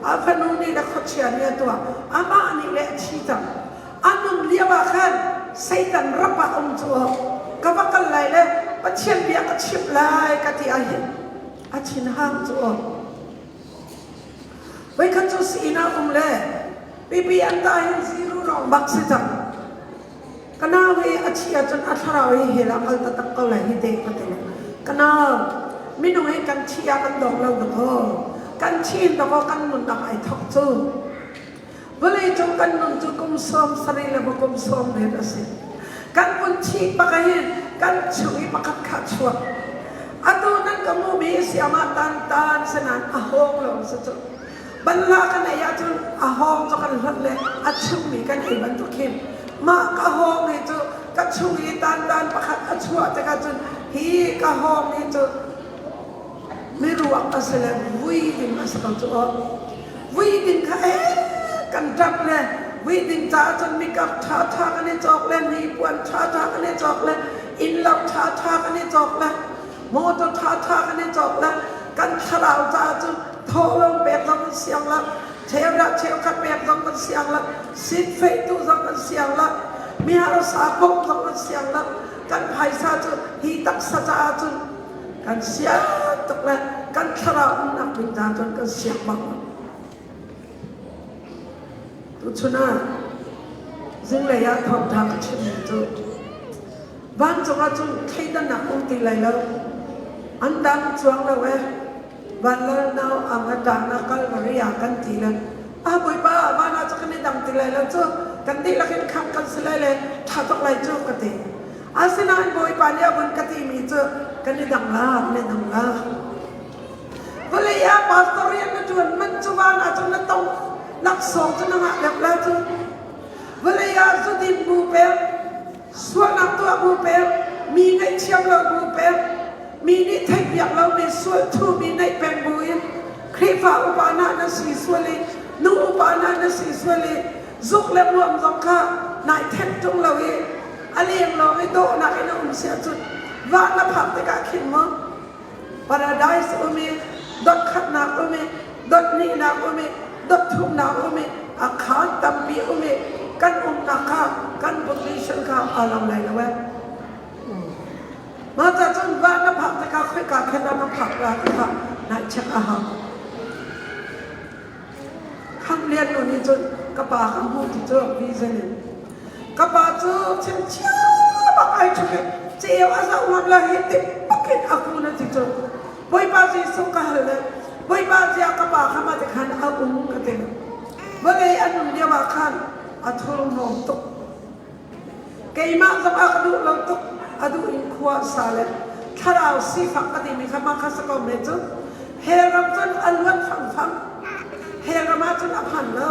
a fanu nih le khuachia nih a tuah amah nih le a thi cang a nun lio ah khan Satan rap ah um cu ka va kal lai le Pathian bia ka chimh lai ka ti ah hin a thinhang cu aw voikhat cu si inn ah um le pipi an ta hin ziru lawng bak si cang ka nau hi a thi ahcun a thlarau hi hell ah kal taktak ko lai hi te ka ti le ka nau minung hi kan thi ah kan dong lo dakaw kan thi in dakaw kan nunnak ai thok cu Vawleicung kan nun cu kum 70 le kum 80 a si. Kan vun thih bak ahhin kan chung i pakhat kha chuak. Atu nan ka hmuhmi si amah tan tan senan a hawng lawng si cu. Banhla kan ei ahcun a hawng cu kan hlonh le a chungmi kan ei bantuk khin mah ka hawng hi cu ka chung i tan tan pakhat a chuah tikah cun hi ka hawng hi cu miruak a si le vui ding a si ko cu aw. Vui ding kha ee kan ṭap le vui ding caah cun mikap ṭhaṭha kan i cawk le hnipuan ṭhaṭha kan i cawk le innlo ṭhaṭha kan i cawk le motor ṭhaṭha kan i cawk le kan thlarau caah cun thawhlawm pek zong kan siang lo cheuhra cheukhat pek zong kan siang lo sitfeitu zong kan siang lo miharsa bawmh zong kan siang lo kan phaisa cu hi taksa caah cun kan siang tuk le kan thlarau umnak ding ca cun kan siang bak lo. Tuchun ah zinglei ah thawngṭha ka chimmi cu vancung ah cun thleidannak um ti lai lo an dang cuang lo e van lal nau ang a ṭang ah Kalvari ah kan ti le a bawipa van ah cu kan i dang ti lai lo cu kan dihlak in khang kan si lai le ṭha tuk lai cu ka ti. Asinain Bawipa nih a vun ka timi cu kan i dang la, kan i dang la. Vawlei ah pastor rian na ṭuan man cu van ah cun na tong laksawng cu na ngah deuh la cu. Vawlei ah zudin bu pek, sualnak tuah bu pek, mi ngaihthiam lo bu pek, mi nih theihpiak lomi sual thumi neih peng bu in Khrihfa upa hna na si sual i nu upa hna na si sual i zuk le hmuam zong kha nai thenh ṭung lo i a leng lawng i dawhnak in a um si ahcun va na phak tikah khin maw paradise um i dot khatnak um i dot hnihnak um i dot thumnak um i a khaan tampi um i kan umnak kha kan position kha aa lo lai lo eh. Mah ca cun va na phak tikah khoika khen ah na phak la ti kha nai check a hau. Khamh Lian nu nih cun ka pa ka hmuh ti cu vision in ka pa cu chimchia bak ai ṭhuk i ceu a zoh ngam lo hi ti bakin a kun a ti cu Bawipa Jesuh ka hal le Bawipa ziah ka pa kha mah ti khan a um ka ti vawlei a nun lio ah khan a thurhnawm tuk Keimah zong a ka duh lo tuk. A duh in khua sa le thlarau sifak a timi kha mah kha si ko men cu. Hell ram cun a luan fangfang. Hell ram ah cun a phan lo.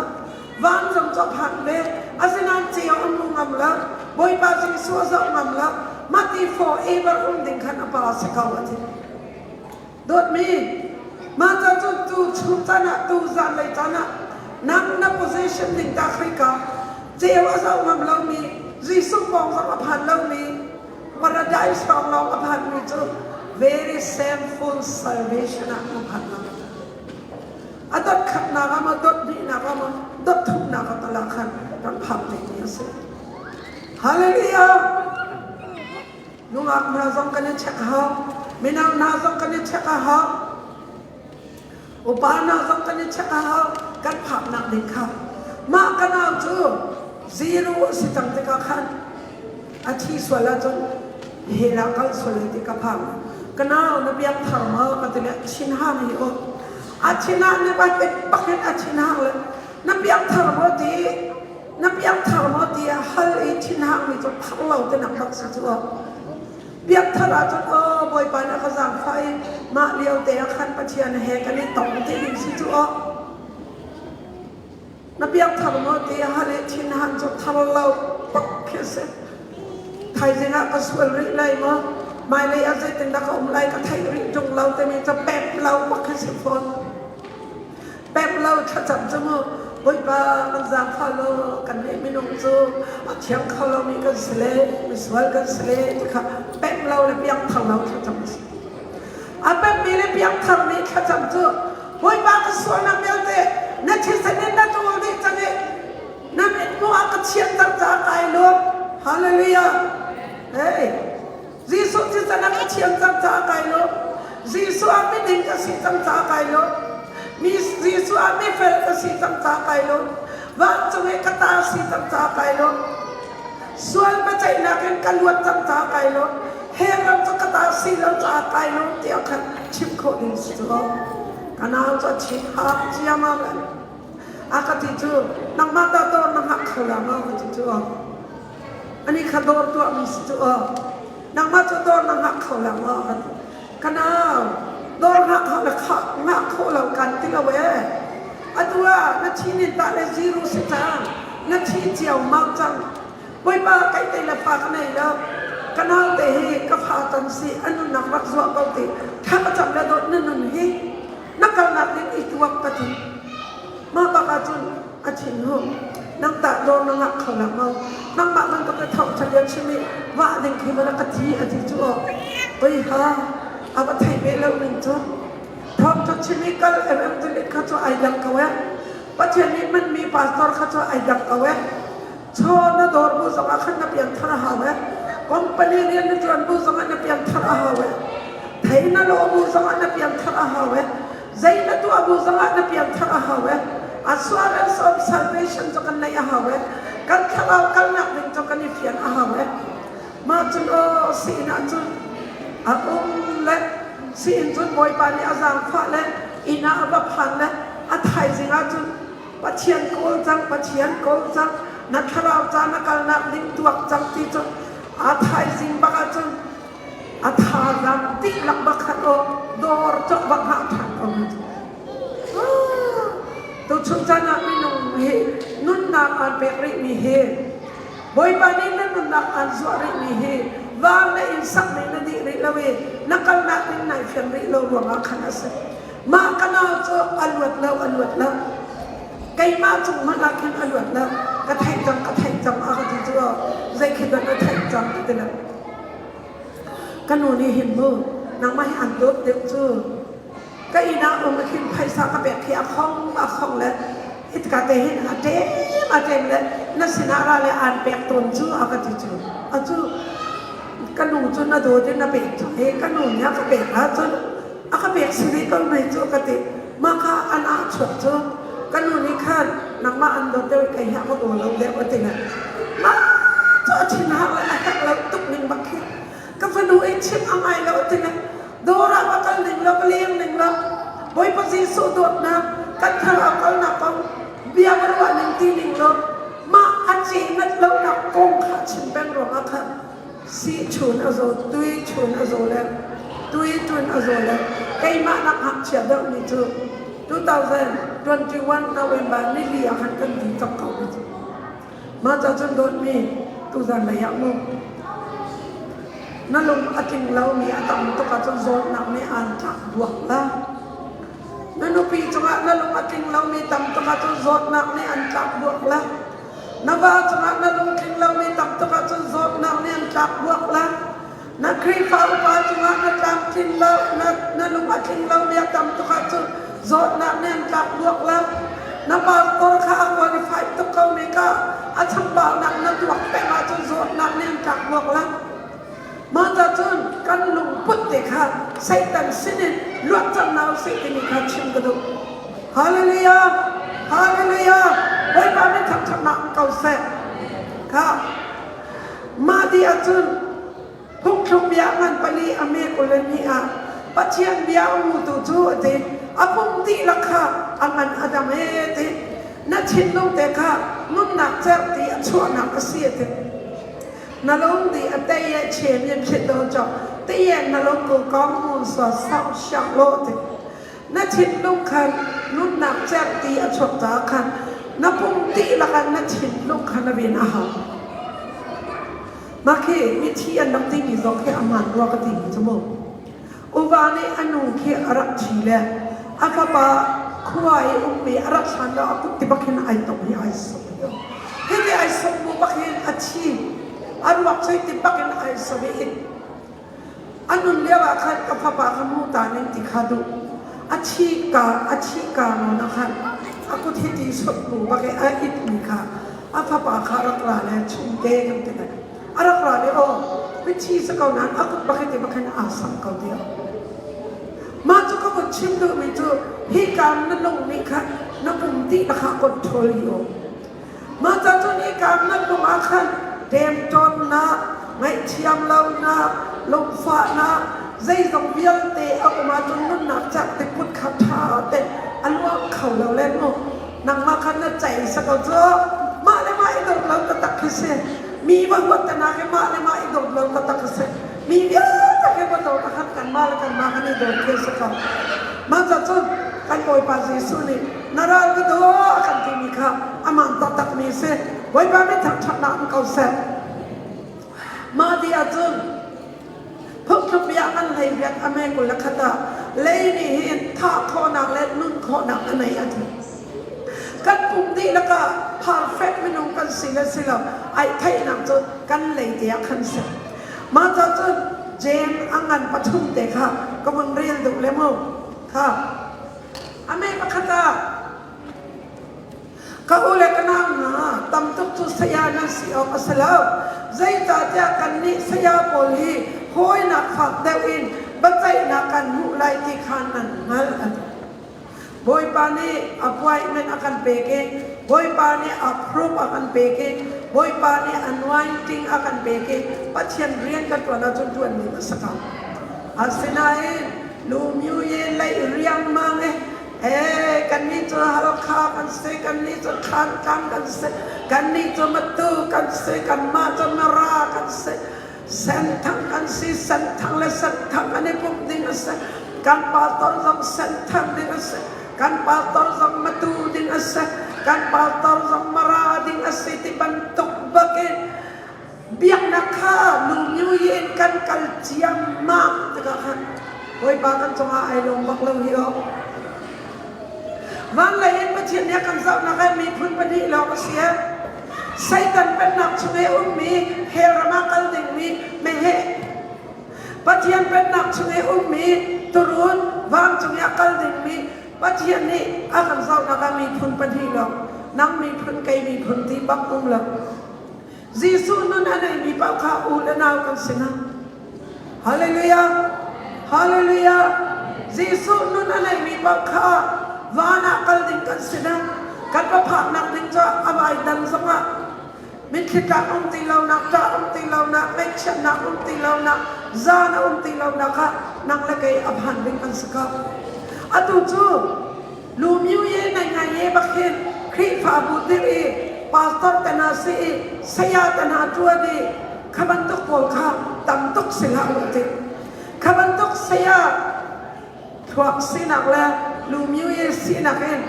Van zong cu a phan ve. Asinain ceu a hmu ngam lo. Bawipa Jesuh a zoh ngam lo. Mah ti forever um ding khan a pa si ko a ti. Dawtmi, mah ca cu tu chung caan ah tu zanlei caan ah nang na position ding ta khoika ceu a zoh ngam lomi Jesuh pawng zong a phan lomi paradise hrawng lawng a phanmi cu very shameful salvation ah na phan lo. A dot khatnak ah maw dot hnihnak ah maw dot thumnak ah talak khan kan phak dingmi a si. Hallelujah! Nungak hna zong kan i check a hau. Mino hna zong kan i check a hau. Upa hna zong kan i check a hau. Kan phaknak ding kha. Mah ka nau cu zero a si cang tikah khan a thi sual ahcun hell ah kal sual lai ti ka phang. Ka nau na piang thar maw ka ti le chin hang hi aw. A chin ah ne ba pak in a chin hang le na piang thar maw ti Na piangthar maw tiah hal i thinhangmi cu thar lo te nak bak si cu aw. Piangthar ahcun aw Bawipa nih a ka zaangfah i mah lio te ah khan Pathian he kan i tong ti ding si cu aw. Na piangthar maw tiah hal i thinhan cu thar lo bak khi a si. Thaizing ah ka sual rih lai maw? Hmailei ah zeitindah ka um lai ka theih rih ṭung lo timi cu pep lo bak khi si fawn. Pek lo thlacam cu mu Bawipa kan zaangfah law kan nih minung cu a thiang kho lomi kan si le misual kan si le ti kha pek lo le piangthar lo thlacam a si. A pekmi le piangtharmi thlacam cu Bawipa ka sualnak vialte na thisen in na ṭul dih cang i na mithmuh ah ka chianter caah kai lawm. Hallelujah. Hey. Jesuh thisen a ka thian cang caah kai lawm. Jesuh ah miding ka si cang caah kai lawm. Mi Jesuh ah mifel ka si cang caah kai lawm. Vancung i ka ta si cang caah kai lawm. Sual biaceihnak in ka luat cang caah kai lawm. Hell ram cu ka ta si lo caah kai lawm tiah khan chim khawh ding si cu. Ka nau cu a chim hak ciamam le a ka ti cu nangmah ta dawr na hngak kho la maw ka ti cu. Ani kha dawr tuahmi si cu aw. Nangmah cu dawr na ngah kho lo maw? Ka ti. Ka nau, dawr ngah kho le kha ngah khawh lo kan ti lo ee. Atu ah na thi nin tah le zero si cang. Na thi ciammam cang. Bawipa kai te le fa ka nei lo. Ka nau te hi ka fa can si a nunnak rak zuah ko ti. Thla ka cam le dawt na nun hi na kalnak ding i tuak ka ti. Mah bak ahcun a thinhung. Nang tah dawr na ngah kho la maw? Nangmah bantuk i thawngṭha bia chim i vah ding khi ma na ka thi a ti cu aw. Oi ha, a va theih ve lo ning cu. Thawngṭha chim i kal evangelist kha cu ai dang ko eh. Pathian nih hmanmi pastor kha cu ai dang ko eh. Chaw na dawr bu zongah khan na piangthar a hau eh. Company rian na ṭuan bu zongah na piangthar a hau eh. Thei na lawh bu zongah na piangthar a hau eh. Zei na tuah bu zongah na piangthar a hau eh. Assurance of salvation cu kan neih a hau eh. Kan thlarau kalnak ding cu kan i fian a hau eh. Mah cun aw siin ah cun a um le siin cun Bawipa nih a zaangfah le inn ah a va phan le a thaizing ah cun Pathian kawl cang, Pathian kawl cang, na thlarau ca na kalnak ding tuak cang ti cu. A thaizing bak ahcun a thazaang dihlak bak khan aw dawr cawk bak hngah ṭhan ko mu. Tuchun caan ah minung hi nunnak aan pek rihmi hi Bawipa nih na nunnak aan zuah rihmi hi van na inn sakmi na dih rih lo i na kalnak ding nai fiang rih lo ruangah khan a si. Mah ka nau cu a luat lo, a luat lo. Keimah cung hmanh ah khin a luat lo. Ka theih cang, ka theih cang a ka ti cu zei khi dah na theih cang ka ti lo. Ka nu nih hin mu nangmah hi an dawt deuh cu ka inn ah um khin phaisa ka pek khi a khong a khong le hitka te hin a ṭem a ṭem le na sinah ra le aan pek tawn cu a ka ti cu a cu ka nu cu na dawt in na pek cu he ka nu nih a ka pek ahcun a ka pek si ve ko mei cu ka ti mah kha an ah chuak cu ka nu nih khan nangmah an dawt deuh kei hi a ka daw lo deuh a ti le mah cu a thin har le a herh lo tuk ning bak khi ka fanu i chim a ngai lo ti le dawr ah va kal ning lo va leng ning lo Bawipa Jesuh dawtnak kan thlarau kalnak kong bia va ruah ning ti ning lo mah a cengat lonak kong kha chim peng ruangah khan si chun a zaw tui chun a zaw le tui tun a zaw le keimah nak ngakchia deuh mi cu 2021 November nili ah khan kan ti cang ko mi cu Mah ca cun dawtmi tuzan lei ah mu na lung a tling lomi a tam tuk ahcun zawtnak nih aan tlak duak la. Na nupi cungah na lung a tling lomi tam tuk ahcun zawtnak nih an tlak duak la. Na va cungah na lung tling lomi tam tuk ahcun zawtnak nih an tlak duak la. Na Khrihfa upa cungah na tlamtlin lo, na, na lung a tling lomi a tam tuk ahcun zawtnak nih an tlak duak lo. Na pastor kha a qualified tuk ko mi ka a chambaunak na tuak peng ahcun zawtnak nih an tlak duak lo. Mah ca cun kan lungput te kha Satan sinin luat cang hna usih timi kha chim ka duh. Hallelujah! Hallelujah! Bawipa min thangṭhatnak um ko seh. Kha Mah ti ahcun phungthluk bia ngan pali a me 22 ah Pathian bia a ngutu cu a ti a pum dihlak kha a ngan a dam ee ti na thinlung te kha nunnak cerhti a chuahnak a si a ti na lung di a tei e chem yin phit do chok ti ye na lung ku kong mun so sau siak lo ti na thinlung khan nunnak cerhti a chuak caah khan na pum dihlak ah na thinlung kha na rin a hau. Mah khi mithi an rak timi zong khi a hmaan rua ka timi cu mu. Uva nih a nu khi a rak thi le a fapa khua i ummi a rak hlan lo a kut ti bak hin ai tong hi ai sawm yo. Hiti ai sawm bu bak hin a thi a ruak cu ti bak in ai sawm i A nun lio ah khan ka fapa kha mu ta ning ti kha duh. A thi ka a thi ka nawn ah khan a kut hi ti sot bu bak i a it mi kha a fapa kha rak ra le chungte kan ti lai. A rak ra le aw mithi si ko nain a kut bak hi ti bak hin aa sang ko tiah. Mah cu ka vun chim duhmi cu hi ka na lung nih khan na pum dihlak ah control hi aw. Mah ca cun hika nan lung ah khan ṭemṭawnnak, ngaihthiam lonak, lungfahnak, zeizong vialte a um ahcun nunnak cak te kut kha ṭha te a luang kho lo le mu. Nangmah khan na cei sa ko cu. Mah le mah i dawt lo taktak khi si. Mi va huat te nak i mah le mah i dawt lo taktak khi si. Mi vialte khi va dawt ah khan kanmah le kanmah kan i dawt khi a si ko. Mah ca cun kan Bawipa Jesuh nih na ral ka daw a kan timi kha amah taktakmi a si. Bawipa min thangṭhatnak um ko seh. Mah ti ahcun phungthluk bia ngan hlei riat a me 21 ah lei nih hin thah khawhnak le nun khawhnak a nei a ti. Kan pum dihlak ah perfect minung kan si le si lo ai theihnak cu kan lei te ah khan si. Mah ca cun James a ngan pathum te kha ka vun rel duh le mu. Kha A me pakhat ah ka u le ka nau hna tam tuk cu saya nan si awk a si lo. Zeicahtiah kannih saya pawl hi hawinak fak deuh in biaceihnak kan hmuh lai ti kha nan hngalh a ti. Bawipa nih appointment a kan pek i Bawipa nih approve a kan pek i Bawipa nih anointing a kan pek i Pathian rian kan ṭuan ahcun ṭuan ding a si ko. Asinain Lumyu ye lei riangmang e ee kannih cu Halkha kan si kannih cu Thantlang kan si kannih cu Matu kan si kanmah cu Mara kan si. Senthang kan si, Senthang le Senthang an i pumh ding a si. Kan pastor zong Senthang ding a si. Kan pastor zong Matu ding a si. Kan pastor zong Mara ding a si ti bantuk bakin biaknak kha lungyu in kan kal ciammam tikah khan Bawipa kan cungah ai lawm bak lo hi aw. Van lei in Pathian nih a kan zohnak ah miphun pahnih lawng a si. Satan pennak chung i a ummi hell ram ah kal dingmi meheh. Pathian pennak chung i ummi turun vancung i a kal dingmi Pathian nih a kan zohnak ah miphun pahnih lawng nang miphun kei miphun ti bak um lo. Jesuh nun a neimi paoh kha u le nau kan si hna. Hallelujah! Hallelujah! Jesuh nun a neimi paoh kha van ah kal ding kan si hna. Kan va phaknak ding cu a vai dan zongah mitthli tlak um ti lonak, ṭah um ti lonak, ngaihchiatnak um ti lonak, zan a um ti lonak ah nang le kei a phan ding kan si ko. Atu cu Lumyu ye nai ngai ye bak hin Khrihfabu dirh i pastor te hna si i saya te hna ṭuan i kha bantuk pawl kha tam tuk si hlah u ti. Kha bantuk saya thluak sinak le lumyu ye sinak in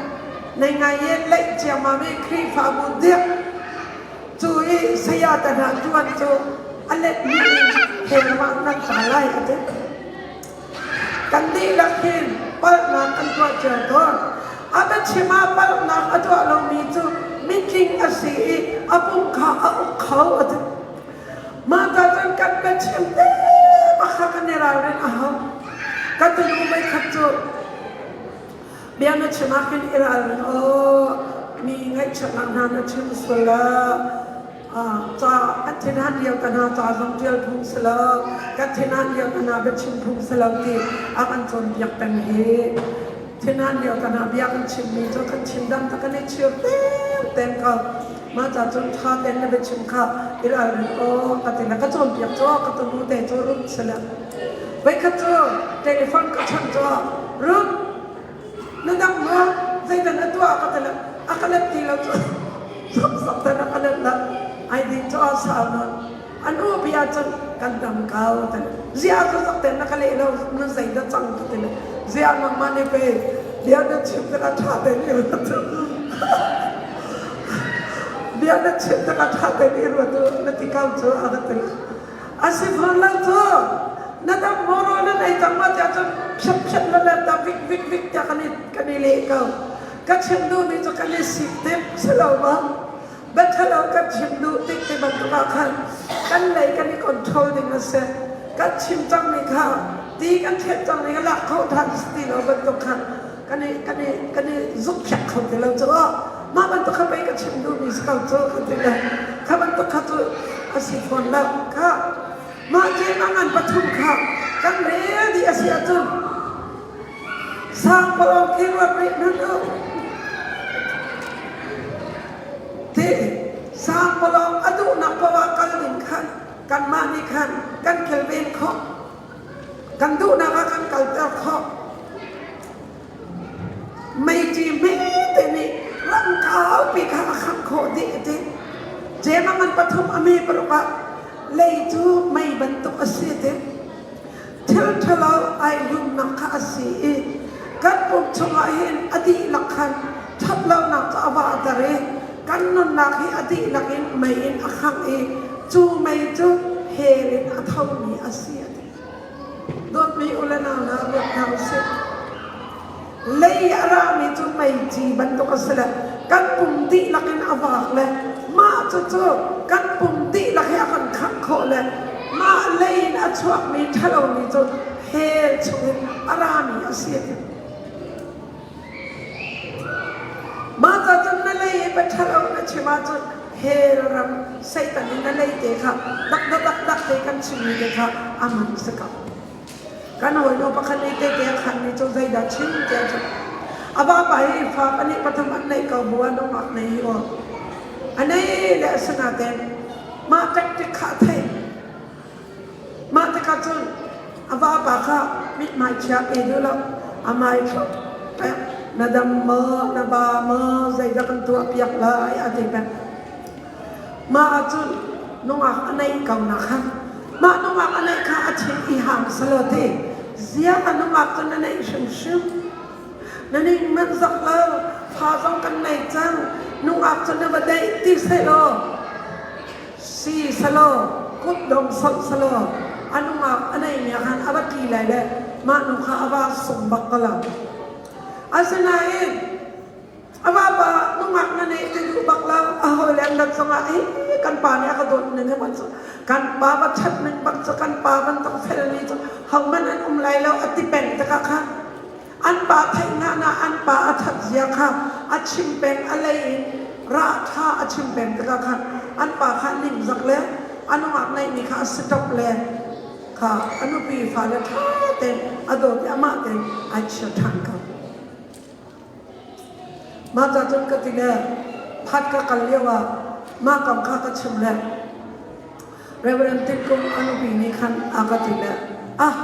nai ngai ye leih ciammam i Khrihfabu dirh cu i saya te hna ṭuan cu a let mi in hell ah nan tla lai a ti. Kan dihlak hin palhnak kan tuah cio tawn. A biachim ah palhnak a tuah lomi cu mitling a si i a pum kha a uk kho a ti. Mah ta cun kan biachim te bak kha kan i ralrin a hau. Ka tunu voikhat cu bia na chim ah khin i ralrin aw mi ngaihchiatnak hna na chim sual la ca kan thinhan lio kan ha ca zong ṭial phung si lo kan thinhan lio kan ha biachim phung si lo ti a kan cawnpiak peng hi thinhan lio kan ha bia kan chimmi cu kan chim dam ta kan i chir teng ko mah ca cun ṭha tein na biachim kha i ralrin aw ka ti le ka cawnpiak cu ka tunu te cu rut si le voikhat cu telephone ka chawnh cu rut na dam maw zeidah na tuah ka ti le a ka let ti lo cu Sawksawk te na ka let la ai ding cu a sau nawn an u bia cun kan dam ko te zia cu zok te na ka leh lo na zei dah cang ka ti le zia nangmah nih pe bia na chim tikah ṭha tein i ruat bia na chim tikah ṭha tein i ruat u na ti ko cu a ka ti a si fawn lo cu na dam maw rawl nan ei cang ma tiah cun phiat phiat la le ta vik vik vik tiah kan i kan i leh ko Ka chim duhmi cu kan i sik dip si lo maw? Biaṭhalo kan chim duh tik ti bantuk ah khan kan lei kan i control ding a si. Kan chim cangmi kha ti kan thlet cangmi kha lak kho ṭhan si ti lo bantuk khan kan i kan i kan i zukphiak kho ti lo cu aw. Mah bantuk kha pei ka chim duhmi si ko cu ka ti le kha bantuk kha cu a si fawn lo kha. Mah ṭem a ngan pathum kha kan rel dih a si ahcun Sangpalawng khi ruat rih hmanh u. Ti sangpalawng a duhnak paoh ah kal ding khan kanmah nih khan kan kilven khawh. Kan duhnak ah kan kalter khawh. Meiti hmete nih ram kaupi kha a khangh khawh dih a ti. Jem a ngan pathum a me paruk ah lei cu mei bantuk a si a ti. Thil ṭhalo ai lumnak kha a si i kan pum chungah hin a dihlak khan ṭhatlonak cu a vahter i kan nunnak hi a dihlak in mei in a khangh i cu mei cu hell in a thomi a si a ti. Dawtmi u le nau hna ruat hna u sih. Lei a rami cu meici bantuk a si le kan pum dihlak in a vak le mah cucu kan pum dihlak hi a kan khangh khawh le mah lei in a chuakmi ṭhalomi cu hell chungin a rami a si a ti. Mah ca cun na lei i pa ṭhalo na chim ahcun hell ram Satan in na lei te kha dak dak dak dak te kan chimmi te kha a man si ko. Kan hawinu pakhat nih tehte a khanmi cu zeidah chim tiah cun a vapa hi fa pahnih pathum an neih ko bu ah nungak nei hi aw a nei le a si natein mah tactic kha a theih. Mah tikah cun a vapa kha mithmai chia pe duh lo a hmai thlup peng na dam maw na ba maw zeidah kan tuah piak lai a ti peng. Mah ahcun nungak a neih ko nak khan. Mah nungak a neih kha a thin i hang selaw ti ziah a nungak cu na neih hrimhrim. Na ning manh zak lo, fa zong kan nei cang, nungak cu na va deih ti sehlaw, si selaw, kutdong solh selaw, a nungak a neihmi ah khan a va ṭi lai le mah nu kha a va sung bak ko lo. Asinain A vapa nungak na neih ti duh bak lo. A hawile an rat zongah hi kan pa nih a ka dawt ning hi ban cu kan pa va that ning bak cu kan pa bantuk felmi cu hohmanh an um lai lo a ti peng tikah kha an pa theih hna na an pa a that zia kha a chim peng a lei in rah tha a chim peng tikah khan an pa kha ningzak le a nungak neihmi kha a si top le kha a nupi fale tha tein a dawt i amah tein ai chir than ko. Mah ca cun ka ti le phat ka kal lio ah mah kong kha ka chim le Reverend Tinkum a nupi nih khan a ka ti le ah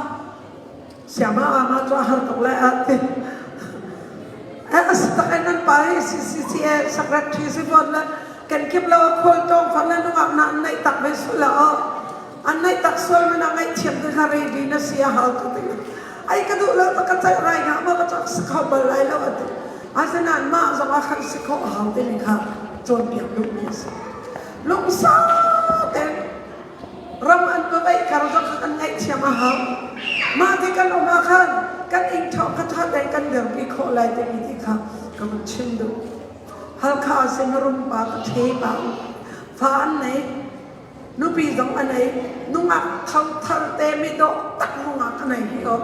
siama ama cu a har tuk lai a ti. Eh a si tak nan pa hi CCCA secretary si fawn le kan kip lo a khual tawng fan le nungak na an neih tak ve sul la aw. An neih tak sual man ah ngaihthiam te kha ready na si a hau ka ti. Ai ka duh lo ka caih rai hnga maw ka cak si kho bal lai lo a ti. Asinain mah zong ah khan si khawh a hau timi kha cawnpiak duhmi a si. Lungsau tein ram an va veih kar zong kha kan ngaihthiam a hau. Mah ti kan um ah khan kan ing ṭhawh kha ṭha tein kan dirpi khawh lai timi ti kha ka vun chim duh. Halkha Singarum pa ka ṭhe pa fa an nei. Nupi zong a nei. Nungak tho thar te mi dawh tak nungak a nei hi aw.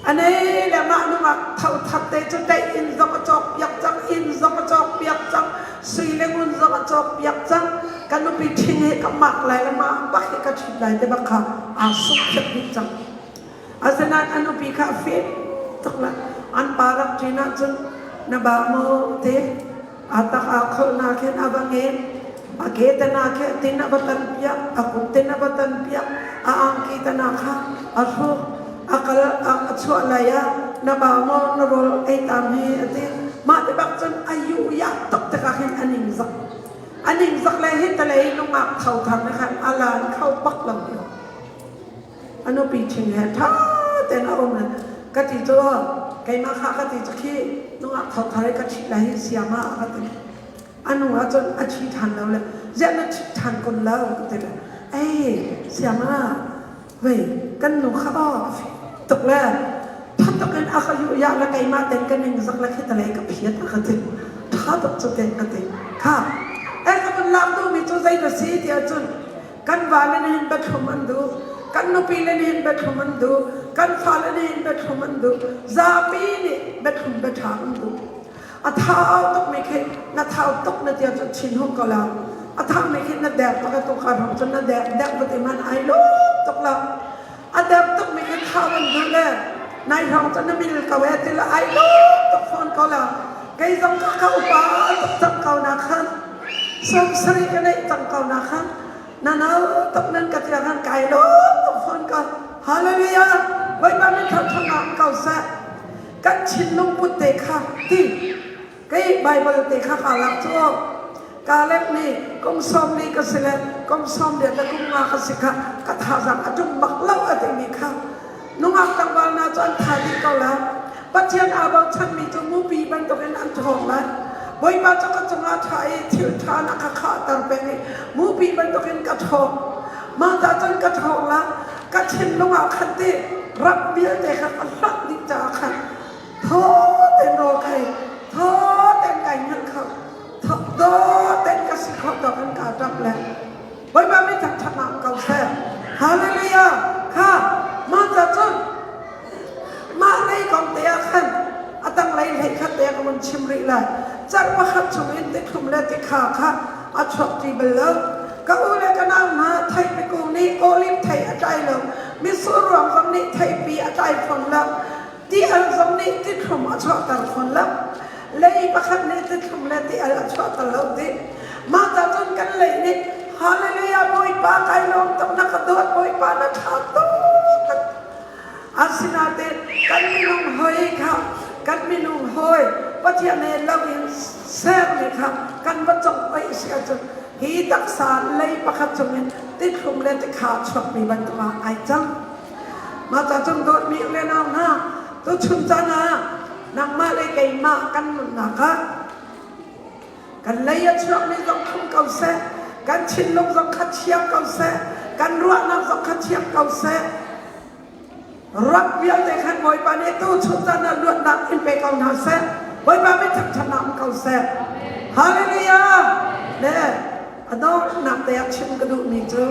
A nei le mah nungak tho thar te cu daih inn zong a cawk piak cang, inn zong a cawk piak cang, sui le ngun zong a cawk piak cang. Ka nupi ṭhing hi ka mak lai le mah bak hi ka ṭhit lai te bak kha aa suk thiam dih cang. Asinain a nupi kha a fim tuk le an pa rak ṭin ahcun na ba maw te a tak aa kholhnak hin a va ngen a ke tana khi a tin a va tan piak a kut tin a va tan piak a angki tana kha a hruk a kal a chuah lai ah na ba maw na rawl ei tam hi a ti mah ti bak cun a yu ya tuk tikah hin a ning zak a ning zak le hi talei nungak tho thar ne khan a lan kho bak lo a nupi ṭhing he ṭha tein a um le ka ti cu keimah kha ka ti cu khi nungak thothar i ka ṭhit lai hi siama a ka ti a nu ah cun a ṭhi ṭhan lo le ziah na ṭhit ṭhan kun lo ka ti le ei siama vei kan nu kha aw a fim tuk le ṭha tuk in a ka yuh ya le keimah ten ka ning zak le khi talei ka phiat a ka ti ṭha tuk cu te ka ti kha ei ka vun lak duhmi cu zei na si ti ahcun Kan vale nih hin biathlum an duh. Kan nupile nih hin biathlum an duh. Kan fale nih hin biathlum an duh. Zapi nih biathlum biaṭha an duh. A thau tukmi khi na thau tuk na ti ahcun thin hung ko la. A thangmi khi na der tuk a tu kha hram cun na der deuh va ti man ai lawm tuk la. A der tukmi khi thau an duh le nai hrawng cun na mil ko e ti la ai lawm tuk fawn ko la. Kei zong ka ka upa tuk cang ko na khan. 70 ka neih cang ko na khan na nau tuk nan ka tia khan kai lawm tuk fawn ko hallelujah Bawipa min thangthang ah ko seh kan thinlung put te kha ti kei Bible te kha ka lak cu Kaleb nih kum 40 ka si le kum 18 le kum nga ka si kha ka thazang a ṭum bak lo a timi kha nungak tlangval hna cu an tha dih ko lai Pathian aa bochanmi cu mupi bantukin an ṭhawng lai. Bawipa cu ka cungah ṭha i thil ṭha na ka khahter peng i mupi bantukin ka ṭhawng. Mah ta cun ka ṭhawng la, ka thinlung ah khan ti ram vialte kha ka hlanh dih caah khan thaw tein rawl ka ei, thaw tein kai hngilh kho, daw tein ka si kho tawk in kaa ṭap le Bawipa min thangṭhatnak ko seh. Hallelujah! Kha mah ta cun Mah lei kong te ah khan a tanglei hlei khat te ka vun chim rih lai. Zarh pakhat chung in tithlum le tikha kha a chuak ti bal lo. Ka u le ka nau hna theipi kung nih olive thei a tlai lo. Mitsur ruang zong nih theipi a tlai fawn lo. Ti al zong nih tithlum a chuahter fawn lo. Lei pakhat nih tithlum le ti al a chuahter lo ti. Mah ta cun kan lei nih Hallelujah Bawipa kai lawm tuk na ka dawt Bawipa na ṭha tuk Asinain kan minung hawi kha kan minung hawi Pathian he lo in sermi kha kan va congh oi si ahcun hi taksa lei pakhat chungin Tithlum le tikha chuakmi bantuk ah ai cang. Mah ca cun dawtmi le nau hna, tuchun caan ah nangmah le keimah kan nunnak ah kan lei a chuakmi zong thlum ko seh, kan thinlung zong kha thiang ko seh, kan ruahnak zong kha thiang ko seh. Rak vialte khan Bawipa nih tuchun caan ah luatnak in pe ko hna seh. Bawipa min thangṭhatnak um ko seh. Hallelujah! Le a donghnak te ah chim ka duhmi cu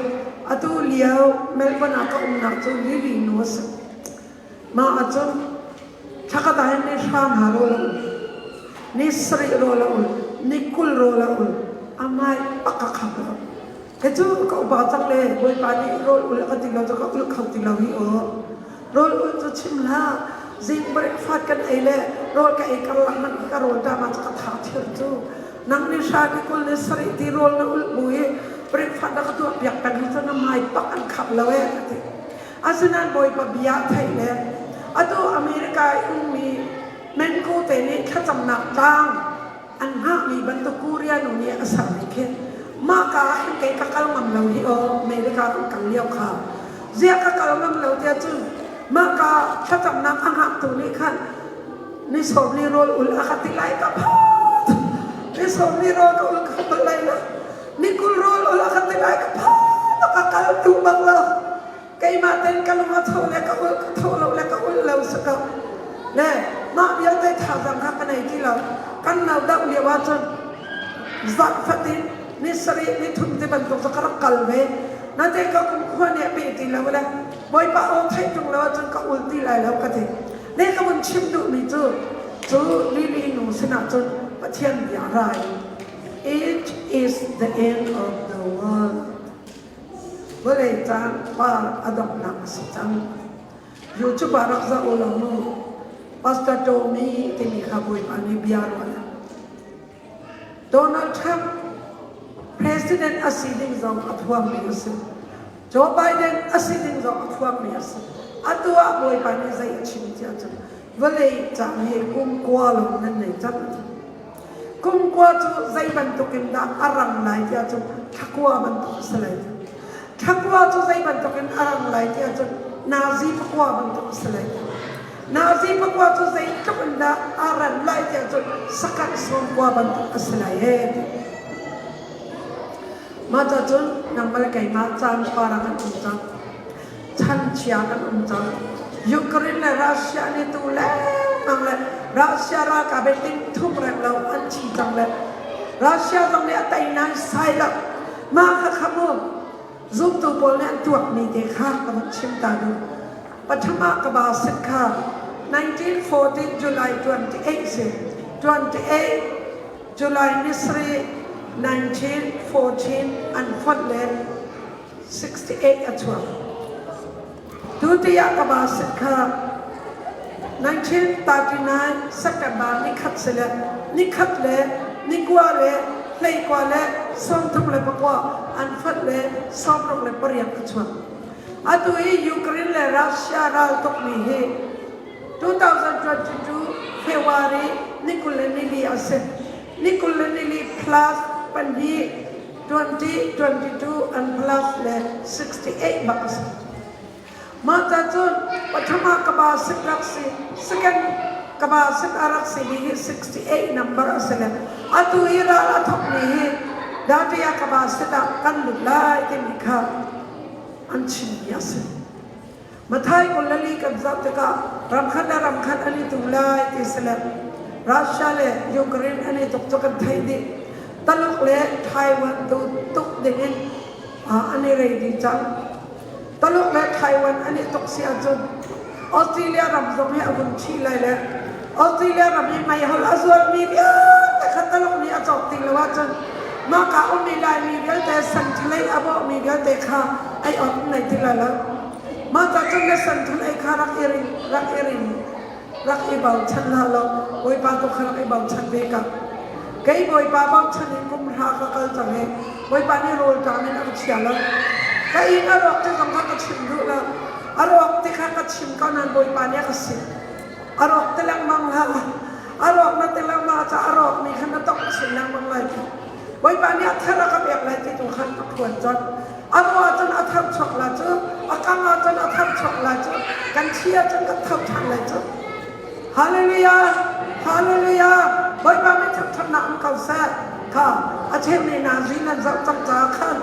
atu lio Melbourne ah ka umnak cu Lily nu a si. Mah ahcun thlakhat ah hin ni hra hna rawl a um. Ni sarih rawl a ul, ni 20 rawl a ul. Amai pak ka khap lo. Kei cu ka upa cang le Bawipa nih rawl ul a ka ti lo cu ka ul kho ti lo hi aw. Rawl ul cu chim hlah. Zing breakfast kan ei le rawl ka ei karlak man ka rawl ṭam ah cu ka tha thir cu. Nang ni hra ni 20 ni sarih ti rawl na ulh bu i breakfast na ka tuah piak peng hi cu na hmai pak an khap lo ee ka ti. Asinain Bawipa bia theih le atu America i ummi Menko te nih thlacamnak tlang an hngahmi bantuk Korea nu nih a sermi khi mahka ah hin kei ka kal ngam lo hi aw America kan kal lio kha ziah ka kal ngam lo tiah cun mahka thlacamnak a hngaktu nih khan ni 40 rawl ul a ka ti lai ka phat ni 40 rawl ka ul kho bal lai lo ni 20 rawl ul a ka ti lai ka phat ka kal duh bak lo Keimah ten ka lung a tho le ka ul ka tho lo le ka ul lo si ko. Le mah vialte thazaang kha ka nei ti lo. Kan no deuh lio ahcun zarh fatin ni sarih ni thum ti bantuk cu ka rak kal ve. Nate ka kum khua nih a pe ti lo le Bawipa aw theih ṭung lo ahcun ka ul ti lai lo ka ti. Le ka vun chim duhmi cu cu Lily nu sinah cun Pathian bia ra in It is the end of the world. Vawlei caan par a donghnak a si cang. YouTube ah rak zoh u law mu. Pastor Tommy timi kha Bawipa nih bia ruah Donald Trump president a si ding zong a phuangmi a si. Joe Biden a si ding zong a phuangmi a si. Atu ah Bawipa nih zei a chim tiah cun vawlei caan hi kum kua lawng nan nei cang. Kum kua cu zei bantuk in dah a rang lai tiah cun thlakua bantuk a si lai. Thlakua cu zei bantuk in a rang lai tiah cun nazi pakua bantuk a si lai. Nazi pakua cu zeitluk in dah a ran lai tiah cun sakan sawmkua bantuk a si lai he. Mah ca cun nangmah le keimah caan parang an um cang. Chanchia kan um cang. Ukraine le Russia nih tu lengmang le Russia ralkap he ting thum reng lo an thi cang le Russia zong nih a tei nai sai lo. Mah kha kha mu zumtu pawl nih an tuakmi te kha ka van chim ta duh. Pathum ah ka ba sit kha 1914 July 28 si 28 July ni sarih 1914 an fonh le 68 a chuak. Tutiah ka ba sit kha 1939 September nikhat si le nikhat le nikua le hleikua le 39 an fonh le 68 a chuak. Atu i Ukraine le Russia ral tukmi hi 2022 February ni 24 a si. Ni 24 plus pahnih 2022 an plus le 68 bak a si. Mah ca cun pathum ah ka ba sik rak si, second ka ba sik a rak si mi hi 68 number a si le atu i ral a thok mi hi dati ah ka ba sit ah kan lut lai timi kha an chim mi a si. Mathai 24 kan zoh tikah ramkhat le ramkhat an i tu lai ti si le Russia le Ukraine an i tuk cu kan theih dih. Taluk le Taiwan tu tuk dingin an i ready cang. Taluk le Taiwan an i tuk si ahcun Australia ram zong hi a vun ṭhi lai le Australia ram i meihol a zualmi vialte kha Taluk nih a cawk ti lo ahcun mahka ummi Laimi vialte santhalei a bawhmi vialte kha ei awk nei ti lai lo. Mah ca cun na santhalei kha rak i ring, rak i ring, rak i bochan hlah law Bawipa tu kha rak i bochan ve ka. Kei Bawipa bochan in kum hra ka kal cang i Bawipa nih rawl ṭam in a ka chia lo. Ka inn a rawk ti zong kha ka chim duh lo. A rawk ti kha ka chim ko nain Bawipa nih a ka sik. A rawk ti lengmang hlah. A rawk na ti lengmang ah a rawkmi kha na tongh chin lengmang lai. Bawipa nih a thar a ka pek lai ti tu khan ka phuan cang. A ro ahcun a thar chuak la cu, a kang ahcun a thar chuak la cu, kan thi ahcun kan tho ṭhan lai cu. Hallelujah! Hallelujah! Bawipa min thangṭhatnak um ko seh. Kha a cheu nih nazi nan zoh cang caah khan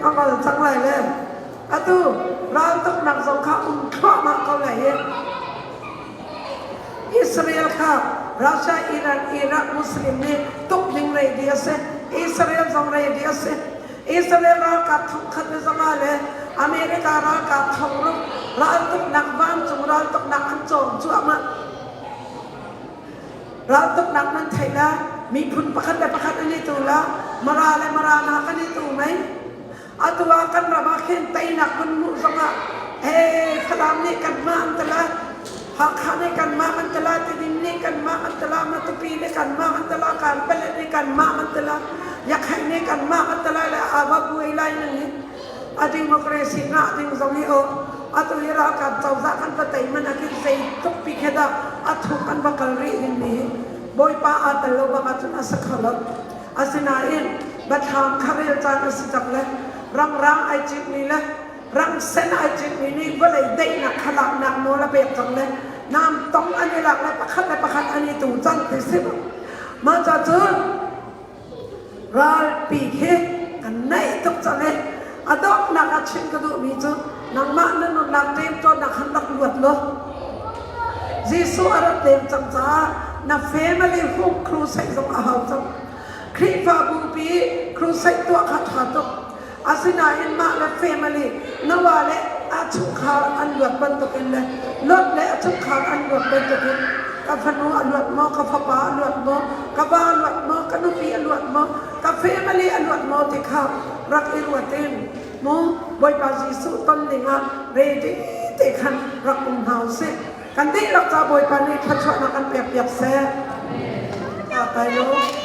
a ngol cang lai le atu raltuknak zong kha um thluahmah ko lai hi. Israel kha Russia, Iran, Iraq Muslim nih tuk ding ready a si. Israel zong ready a si. Israel ralkap thongkhat le zanga le America ralkap thongruk raltuknak vancung raltuknak an cawng cuahmah. Raltuknak nan theih la, miphun pakhat le pakhat an i tu la, Mara le Mara hna kan i tu mei. Atu ah kan ram ah khin teinak kan hmuh zongah hey Falam nih kanmah an ti la, Hakha nih kanmah an ti la, Tidim nih kanmah an ti la, Matupi nih kanmah an ti la, Kanpalet nih kanmah an ti la, Yakhai nih kanmah an ti la le ava buai lai ning hi a democracy ngah ding zong hi aw atu hi ralkap cozah kan va tei man ah khin zeitluk pi khe dah a thuk an va kal rih ding mi hi Bawipa aa tel lo bak ahcun a si kho lo. Asinain Bathlam kha rel caan a si cang le rangrang ai citmi le rangsen ai citmi nih vawlei daihnak kha laknak nawl a pek cang le nam tong an i lak le pakhat le pakhat an i tu cang ti si. Mah ca cun ralpi khi kan naih tuk cang i a donghnak ah chim ka duhmi cu nangmah na nunnak ṭemṭawnnak han rak luat law Jesuh a rat leng cang caah na family home crusade zong a hau cang. Khrihfabu pi crusade tuah kha ṭha tuk. Asinain mah le family na wa le a chungkhar an luat bantukin le Lot le a chungkhar an luat bantukin ka fanu a luat maw, ka fapa a luat maw, ka va a luat maw, ka nupi a luat maw, ka family a luat maw ti kha rak i ruat in mu Bawipa Jesuh ton dingah ready te khan rak um hna usih. Kan dihlak ca Bawipa nih thluachuahnak kan pek piak seh. Kai lo.